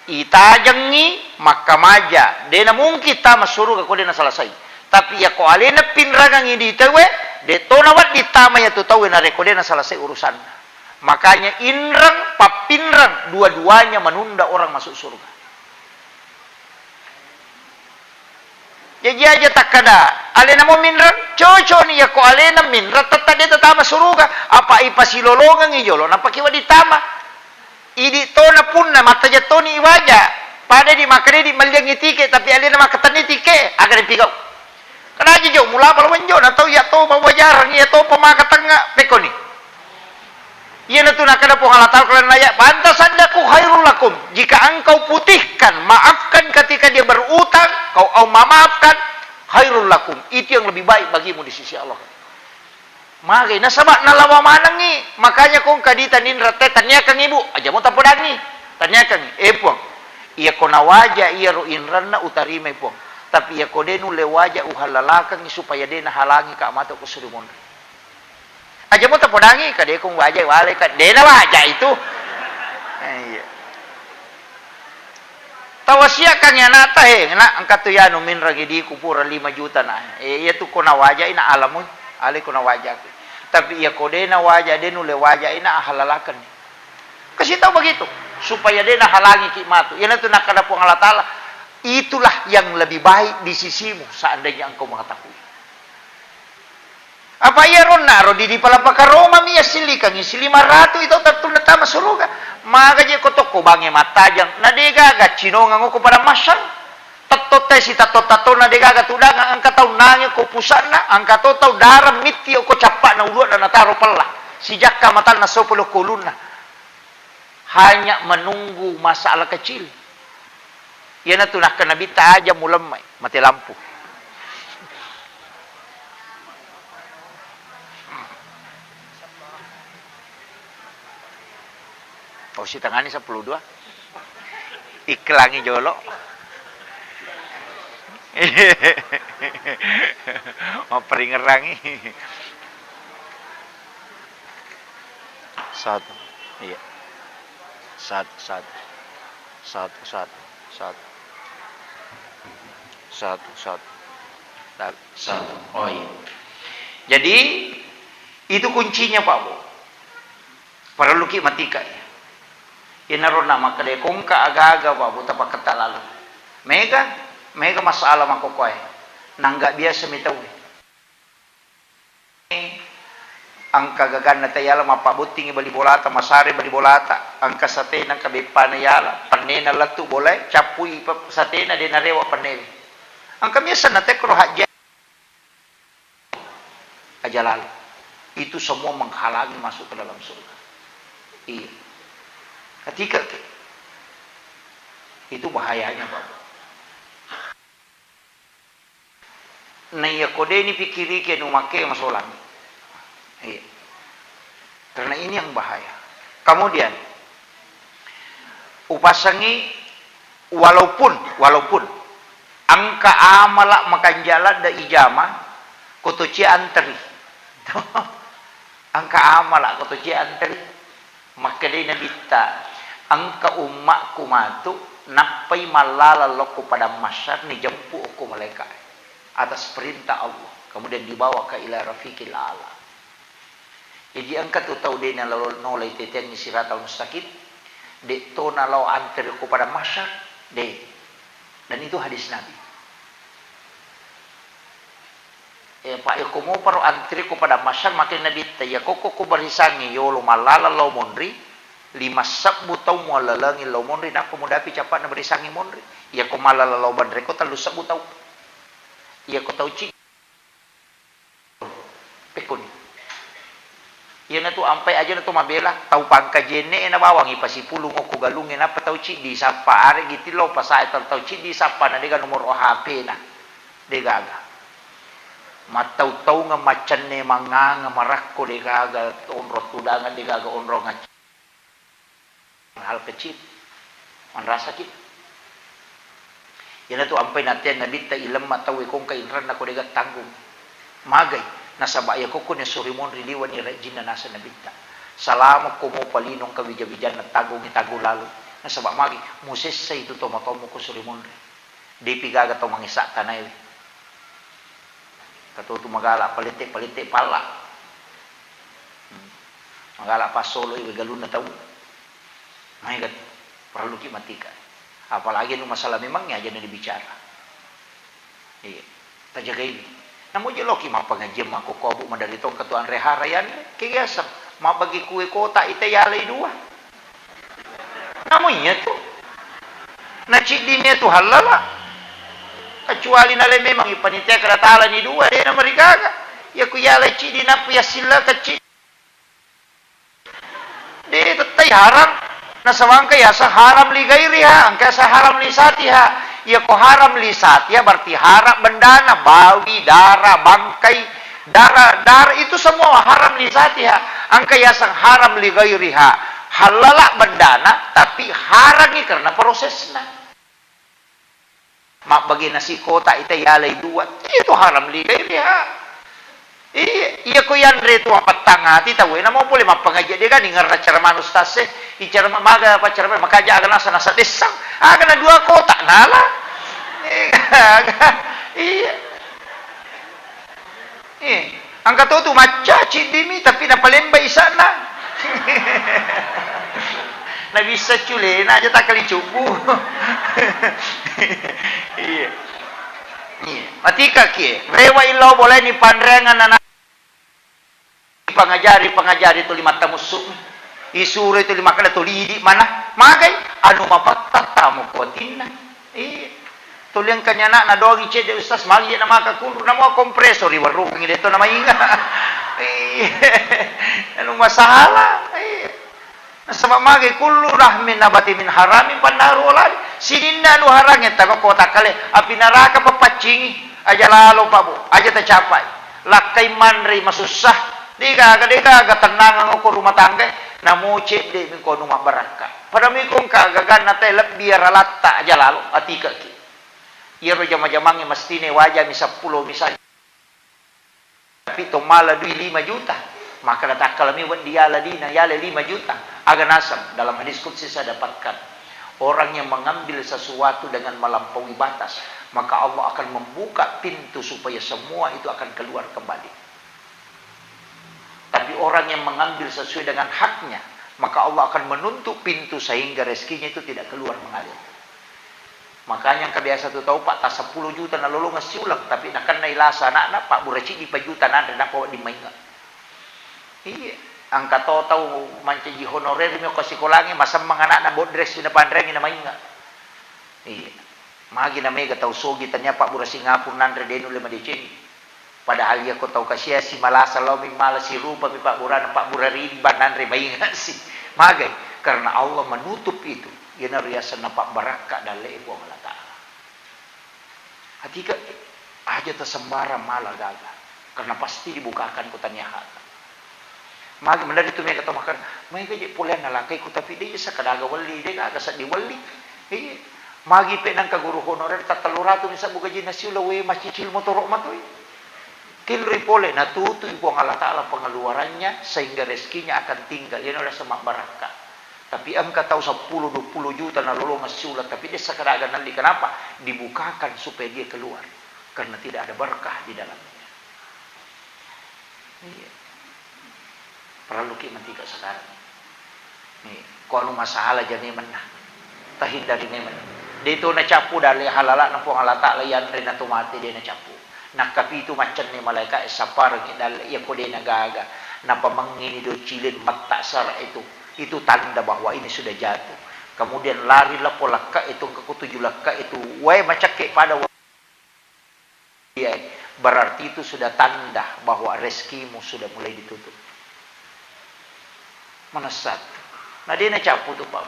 itajengngi makkamaja. De namungkin tama suruga ko de nasalasai. Tapi iya ko alena pinrengengngi di tauwe, de to nawedding tama iya tu tauwe narekko de nasalasai urusanna. Makanya inreng, pappinreng, dua-duanya menunda orang masuk surga. Jaji aja takkada, alena mo minreng, cocokni iya ko alena minreng, tette de tatama suruga, apa ipasilolongengngi jolo, napaki wedding tama. Idi tona punna, mattaja toni iwaja, pada di makkeda di melliangngi tike, tapi alena makkatenni tike, aga dipigau. Kena aja jo, mula pala wenjo, na tau iya to, bawa jarang, iya to, pemaka tengah, pekoni. Iyanatu nakkeda Puang Allah Ta'ala, kalau naya, "Pantasaddaku khairul lakum." Jika engkau putihkan, maafkan ketika dia berutang, kau au memaafkan, khairul lakum. Itu yang lebih baik bagimu di sisi Allah. Magai nasaba nalawa manengngi, makanya kong kadita ninra te tanniakangngi, Bu, aja mo tapodangngi. Tanniakangngi, "Eh, Puang, iya ko nawaja iyaro inranna utarimai, Puang. Tapi iya ko de nulle waja uhalalakangngi supaya de nahalangi ka matu ko suri monri." Aja mo tapodangngi, kadekong waja wale ka, de nawaja itu. Eh, iya. Tawasiakkangngi anakta, "He, nak, engka tu yanu minreng idi ku pura lima juta na. Eh, iya tu ko nawajai na alamui, ale ko nawajaki. Tapi iya ko de nawaja, de nulle wajai na ahalalakenni." Kasih tahu begitu, supaya de nahalangi ki matu. Iyanatu nakkeda Puang Allah Ta'ala, "Itulah yang lebih baik di sisimu seandainya engkau mengetahui." Apa iya ronna ro di, di pala pakaromami iya sillikangngi, silima ratu itu tettunna tama suruga. Maga je ko tokko bangnge mattajang, na de gaga cinongeng ko pada masang. Tetto te si tetto-tettona de gaga tudangang, engka tau nange ko pusa'na, engka to tau darang mitti ko cappa'na ulu'na nataro pella. Sijakka matanna sopo lo ko ulunna. Hanya menunggu masalah kecil. Iyanatu nakkeda Nabitta, "Aja mulemmai, mate lampu." Oh, sitengani seppulo dua. Iklangi jolo. Mapperingerangi. Satu. Iya. Satu, satu. Satu, satu, satu. Satu, satu. Satu. Oh, iya. Jadi, itu kuncinya, Pak Bu. Parelluki matika, iya. Iyanaro na makkeda kongka aga-aga, Pak Bu, tapakketta lalu. Mega, mega masalah makkokkoe. Nangga biasa mi tauwe. Engka gaganna tayala, mappabottingi bali bolata, masare bali bolata, engka satena, engka beppana yala, pennena lettu bolae, cappui pe-, satena, de narewa pennewe. Engka miasenna tekkoro hajja aja lalu. Itu semua menghalangi masuk ke dalam surga. Iya. Ketika ke-, itu bahayanya, Bapak. Naiya ko de nipikkiriki anu makke masolang. Iya. Karena ini yang bahaya. Kemudian, upasangi walaupun, walaupun engka amala makanjala da ijama, ko to cia anteri. Engka amala ko to cia anteri. Makkedai Nabitta, "Engka ummakku matu, nappai mallala lokko padang mahsyar, nijempu okko malaika atas perintah Allah, kemudian dibawa ke ila rafiqil a'la." Jadi engka tu tau de nalo-, nolai teteangngi siratal mustaqim, de to nalao anteri ko padang mahsyar, de. Dan itu hadis Nabi. Eh, pa, iya ko moparo antri ko padang mahsyar, makkeda Nabitta, iya kokko ko barisangngi yolo mallala lao monri, lima sebbu tau muallalengi lao monri, nappa mudapi cappa'na barisangngi monri. Iya ko mallala lao banre ko tellu sebbu tau. Iya ko tau ci-, pekkoni. Iyanatu ampai aja na to mabela, tau pangkaji enne e na bawang ipasipulung okko galungnge, nappa tau ciddi sappa, aregi tillo pasae tau, tau ciddi sappa na dega nomoro H P na, degaga. Mattau-taungeng, maccenne, mangngangeng, marakko, degaga onrong tudangeng, degaga onrong acc-, hal kecil. Manrasaki. Iyanatu ampai natteang Nabitta, ilemma tauwe ko engka inranna ko dega tanggung. Magai. Nasaba iya kokko ni suri monri liwani rajinna naseng Nabitta. Salamo ko mopa lino engka wija-wijanna taggongi taggo lalo. Nasaba magi musessai tu tomatoammu ko suri monri. Depi gaga tau mangessa tanaewe. Katotu magala palette-palette palla. Hmm. Magala passoloi galunna tau. Maega tu, parelluki matika. Apalagi anu masalah memang aja na dibicara. Iya, tajagaiwi. Namo je loki mappangajian makkokkoe, Bu, madari tongka tu anre hara yanre. Kegiasa mabbagi kue kota ita yalai dua. Namo iya tu. Na ciddini tu halala. Kecuali nale memang ipanitia kada talani dua, de na marigaga. Iya ku yalai ciddi nappa yassilla kecci. De tettai haram. Nasaba engka yaseng haram li gairiha, engka yaseng haram li satiha. Iya ko haram li satiha berarti haram bendana, bawi, dara, bangkai, dara, dara itu semua haram li satiha. Engka yaseng haram li gairiha. Halala bendana tapi harangi karena prosesna. Mabbagi nasi kota ita yalai dua. Iya tu haram li gairiha. Iya, iya ko yanre tu apattangati tau e, namo pole mappangaji de gani ngerra cara manus tase, icara ma-, maga apa cara ma-, makaja aga nasa nasa dessang, aga na dua kota nala. Iya. Eh, engka to tu macca ciddimi tapi napalemba isa'na. Nabissa culena aja takkali cubbu. Iya. Iya. Matika kie. Rewa illau boleh ni panreangan anak. Pangajari, pangajari tuli mattamussu. Isuro tuli makkeda tuli idi mana. Magai anu mapatta tamu kuatinna. Iya. Tuli engkani ana'na doangi cedde, Ustaz, magi na maka kulu, namua kompresor, iwarrukengngi, de'to namainga. Iya. Anu masalah. Iya. Nasaba magi kullu lahmin nabati min haramin fannaru aula bih. Sininna anu harangnge tagokko takkale, api naraka papaccingi. Aja lalo, Pak, Bu. Aja tacapai. Lakkai manrei masussa. Degaga, degaga tennangeng okko rumah tangga. Namo cedde mi ko anu mabbarakka. Pada mui ko engka gaganna te lebbi aralatta aja lalo, atikaki. Iyaro jama-jamangnge mestine wajami seppulo misalnya. Tapi to mala dui lima juta, maka natakkalami weddi yala dina, yala lima juta. Aga naseng dalam hadis qudsi saya dapatkan, orang yang mengambil sesuatu dengan melampaui batas, maka Allah akan membuka pintu supaya semua itu akan keluar kembali. Tapi orang yang mengambil sesuai dengan haknya, maka Allah akan menutup pintu sehingga rezekinya itu tidak keluar mengalir. Makanya engka biasa tu tau, Pak, ta seppulo juta nalolongeng siuleng, tapi nakennai lasa anakna, pabbura ciddi pa juta nanre, nappa wedding mainge. Iya, engka to tau mancaji honorer mi okko sikolangnge, masemmeng anakna, bodresi napanreangi namainge. Iya. Magi na mega tau sogi tania pabbura Singapura nanre de nulle madecengi. Padahal iya ko tau kasiasi malasa lao mi mala sirupa mi pabburana, pabbura ridi ba nanre mainga si. Magai? Karena Allah menutup itu. Iyana riasenna pabbarakka dalle e Puang Allah Ta'ala. Atika aja tasembarang mala gaga. Karena pasti dibukakan ko tania hata. Magi menari tu mega tau makkeda, mega je poleanna lakaiku, tapi de je sakadaga welli, de gaga seddi welli. Iya. Magi pe nangka guru honorer ta tellu ratu ni sabbu gajinna siuleng, we, macicil motoro matoi. Tilrui pole, natutui Puang Allah Ta'ala pengeluarannya sehingga rezekinya akan tinggal. Iyana riaseng mabbarakka. Tapi engka tau seppulo, dua puluh juta nalolongeng siuleng, tapi de sakadaga nelli. Kenapa? Dibukakan supaya dia keluar. Karena tidak ada berkah di dalamnya. Iya. Parelluki matika sekarang. Iya. Ko anu masalah ja memenna. Tahindari memenna. De to nacappu dalle halalana Puang Allah Ta'ala, yanre na to mate de nacappu. Nakkapitu maccenne malaeka e sapparengngi dalle iya ko de nagaga. Napamengngini do cilin matta sara itu. Itu tanda bahwa ini sudah jatuh. Kemudian lari lappo lakka itu, engka ko tuju lakka itu. Wae macakke pada wa- Iya, berarti itu sudah tanda bahwa rezekimu sudah mulai ditutup. Manessat. Na de nacappu tu, Pak.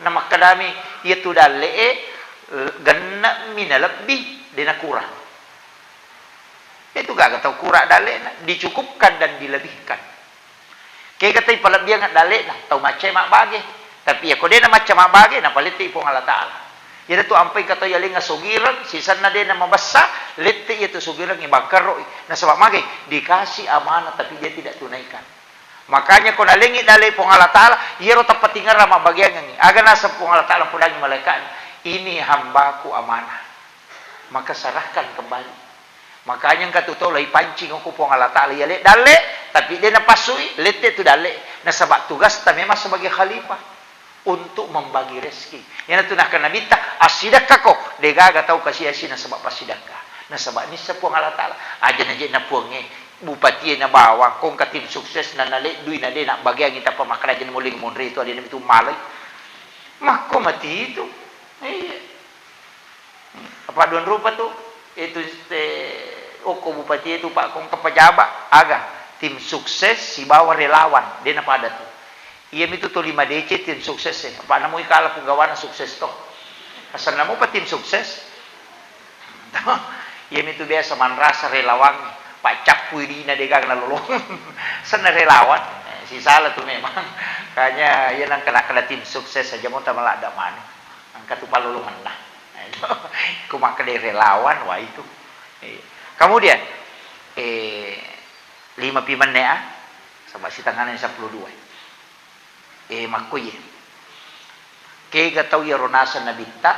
Na makkedami, iya tu dalle e, genne'mi nalebbi, de nakurang. Itu gaga tau kurang dalle na, dicukupkan dan dilebihkan. Kega tau palebbiang dalle'na, tau macca mabbage. Tapi iya ko de namacca mabbage, napalette Puang Allah Ta'ala. Iyana tu ampai engka tau yalengnga sogireng, sisenna de namabessa, lette iya tu sogireng ibangkerroi. Nasaba magai? Dikasih amanah tapi dia tidak tunaikan. Makanya ko nalengngi dalle Puang Allah Ta'ala, iyaro tappatingerang mabbagiangengngi. Aga naseng Puang Allah Ta'ala podangi malaikatna, "Ini hambaku amanah. Maka serahkan kembali." Makanya engka tu tau laipancing ko Puang Allah Ta'ala, iyale dalle, tapi de napassui, lette tu dalle. Nasaba tugasta memang sebagai khalifah untuk membagi rezeki. Iyanatu nakkeda Nabitta, "Assidekkako, degaga tau kasi-asi nasaba passidekka." Nasaba nisseng Puang Allah Ta'ala. Aja naje na Puangnge, bupatie na bawang, ko engka tim sukses na naleddui na de nabbagiangi tappa makkeda aja na muling monri tu, adena mitu malai. Makko mati itu. Iya. Apa duang rupa tu? Itu te, okko bupati itu, Pak, ko engka pejabat, aga? Tim sukses sibawa relawan, de napada tu. Iyamitu toli madeceng tim sukses e. Apa namui kala punggawana sukses to. Asenna mupa tim sukses. Iyamitu biasa manrasa relawan, Pak, cappui dina degaga nalolong. Senna relawan. Eh, sisala tu memang. Kanya iya nangkena-kena tim sukses aja mo tamaladda manu. Engka tu pallolongenna. Ko makkedai relawan, wah itu. Iya. Kemudian, eh, lima pi menne, ah, saba sitengana seppulo dua. Eh, makko iye. Kega tau iyaro naseng Nabitta,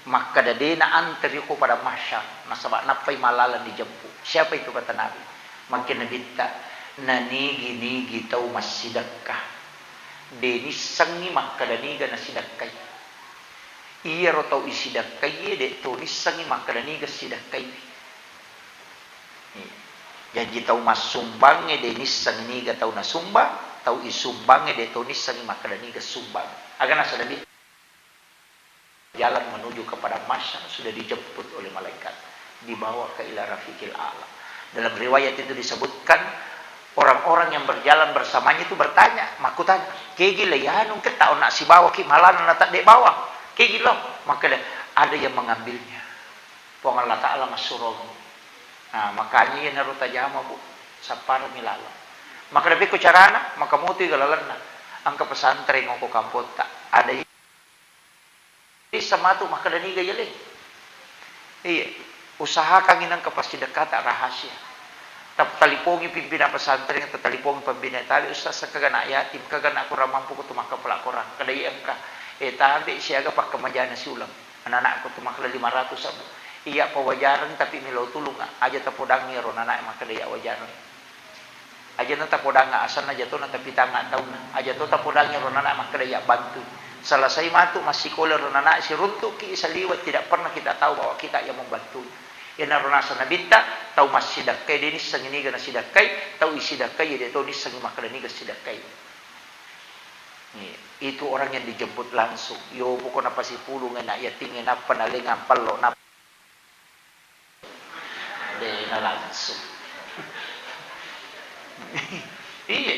makkeda de naanteri ko padang mahsyar, nasaba nappai malaleng dijeppu. Siapa itu kata Nabi? Makkeda Nabitta, nanigi-nigi tau massidekka, de nissengngi makkeda niga nasidekkai. Iyaro tau isidekkaie, de to nissengngi makkeda niga sidekkaiwi. Iya. Jaji tau massumbangnge de nissengngi niga tau nasumbang, tau isumbangnge de to nissengngi makkeda niga sumbang. Aga naseng Nabi, jalan menuju ke padang mahsyar sudah dijemput oleh malaikat, dibawa ke ila rafiqil a'la. Dalam riwayat itu disebutkan, orang-orang yang berjalan bersamanya itu bertanya, makkutanya, "Kegi le yanu ketta onna sibawaki malana na tadde bawang? Kegi lo?" Makkeda, "Ada yang mengambilnya. Puang Allah Ta'ala massurong." Nah, makanya iyanaro tajama, Bu, sapparami laleng. Makkeda, "Pekko carana?" Maka motoi ga lalenna. Engka pesantren oko kampotta. Ada Issa matu makkeda niga yaleng. Iya, usahakangngi nengka passidekkata rahasia. Tattalipongi pimpinan pesantren, tattalipongi pembina tabe, "Ustaz, engkaga anak yatim, engkaga anak kurang mampu ko tu makkapala Korang." Kada iya engka. Eh, tabe siaga pakkamajana siuleng. Anak-anakku tu makkeda lima ratus abu. Iya pawajareng tapi melo tulunga. Aja tapodangi ro anak makkeda iya wajareng. Ajana tapodangnga asenna, aja to natapitang taunna, aja to tapodangngi ro nana makkeda iya bantui. Selesai matu massikola ro nana, siruntukki saliweng, tidak pernah kita tahu bahwa kita yang membantui. Iyanaro naseng Nabitta, tau massidekkai de nissengngi niga nasidekkai, tau isidekkai de to nissengngi makkeda niga sidekkai. Iya, itu orang yang dijemput langsung. Yo pokokna pasipulung anak yatim, nappa nalengang pello, nappa De nalangsung. Iya.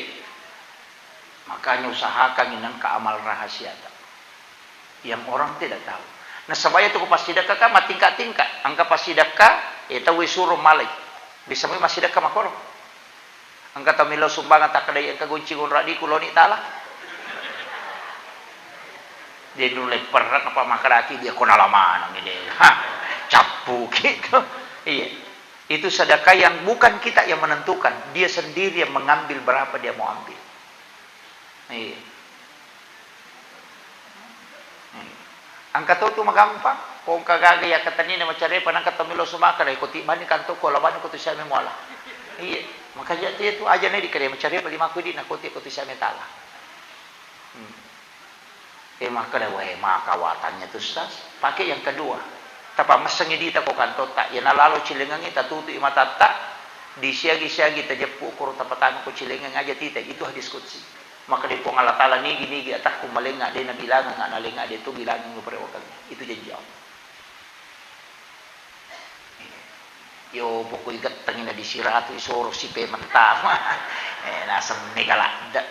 Makanya usahakan nengka amal rahasiata. Yang orang tidak tahu. Nasaba iya tu ko passidekka kan matingka-tingka. Engka passidekka, eh, tau isuro malai. Bisa moi massidekka makkoro. Engka tau melo sumbangan takkedai engka gonci gonradiku loni tala. Dia nulle perrek apa makkedaki dia ko nala maneng de. Ha, cappuki to. Iya. Itu sedekah yang bukan kita yang menentukan, dia sendiri yang mengambil berapa dia mau ambil. Iya. Engka to tu magampang, ko engka gaga iya katenni na macarepa, nangka to melo sumaka dai ko tibbani kantokku, alabani ko tu siame muala. Iya, makanya tu iya tu aja na dikere macarepa lima ku di na ko ti ko tu siame tala. Hmm. Eh, makkeda, "Wae, maka watangnya tu, Ustaz." Pakai yang kedua. Tapamessengi dita ko kantotta, iya nalalo cilengengngi, tatutui matatta, disiagi-siagi tajeppu koro tapatama ko cilengeng aja tita, itu hadis qudsi. Makkeda Puang Allah Ta'ala, "Nigi-nigi atakku malengnga de nabilangengnga nalengnga de to bilangengngi uparewakengngi." Itu janji Allah. Yo pokoi gettengi na disiratu isoro sipe mentama. Eh, naseng mega ladde.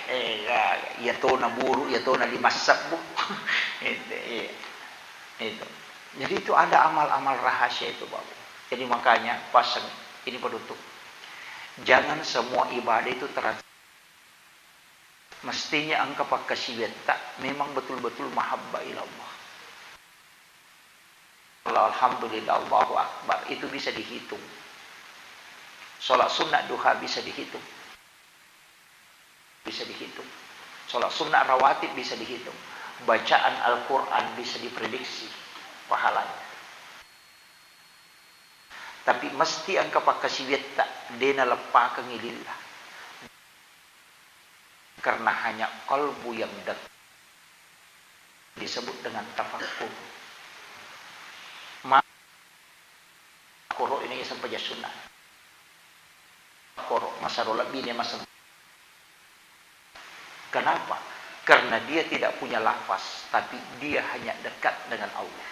Eh, ya, iya tona buru, iya tona lima sebbu. Itu, iya. Itu. Jadi itu ada amal-amal rahasia itu, Bapak. Jadi makanya pasang ini penutup. Jangan semua ibadah itu terasa Mestinya engka pakkasiwiatta memang betul-betul mahabbah ila Allah. Alhamdulillah, Allahu Akbar, itu bisa dihitung. Sholat sunnah duha bisa dihitung. Bisa dihitung. Sholat sunnah rawatib bisa dihitung. Bacaan Al-Quran bisa diprediksi pahalanya. Tapi mesti engka pakkasiwiatta, de' naleppakengngi lillah. Karena hanya kalbu yang dekat disebut dengan tafakkur. Ma-, koro ini sempajang sunnah. Koro masaro lebbi ne masem-, kenapa? Karena dia tidak punya lafaz, tapi dia hanya dekat dengan Allah.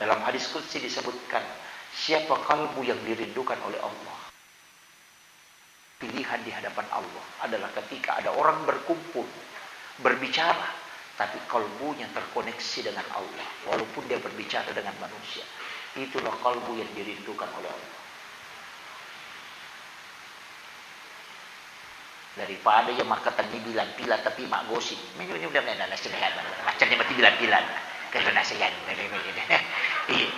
Dalam hadis qudsi disebutkan, siapa kalbu yang dirindukan oleh Allah? Pilihan di hadapan Allah adalah ketika ada orang berkumpul, berbicara, tapi kalbunya terkoneksi dengan Allah, walaupun dia berbicara dengan manusia. Itulah kalbu yang dirindukan oleh Allah. Daripada iya makkatenni bilang-bilang tapi maggosip. Menyo-, menyo-, menyo-, menyo-, macam ni mati bilang-bilang. Kalau nasihat. Iya.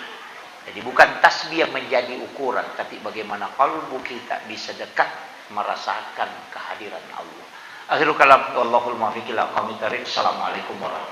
Jadi bukan tasbih yang menjadi ukuran, tapi bagaimana kalbu kita bisa dekat merasakan kehadiran Allah. Akhirul kalam, wallahul muwaffiq ila aqwamit thariq. Assalamualaikum warahmatullahi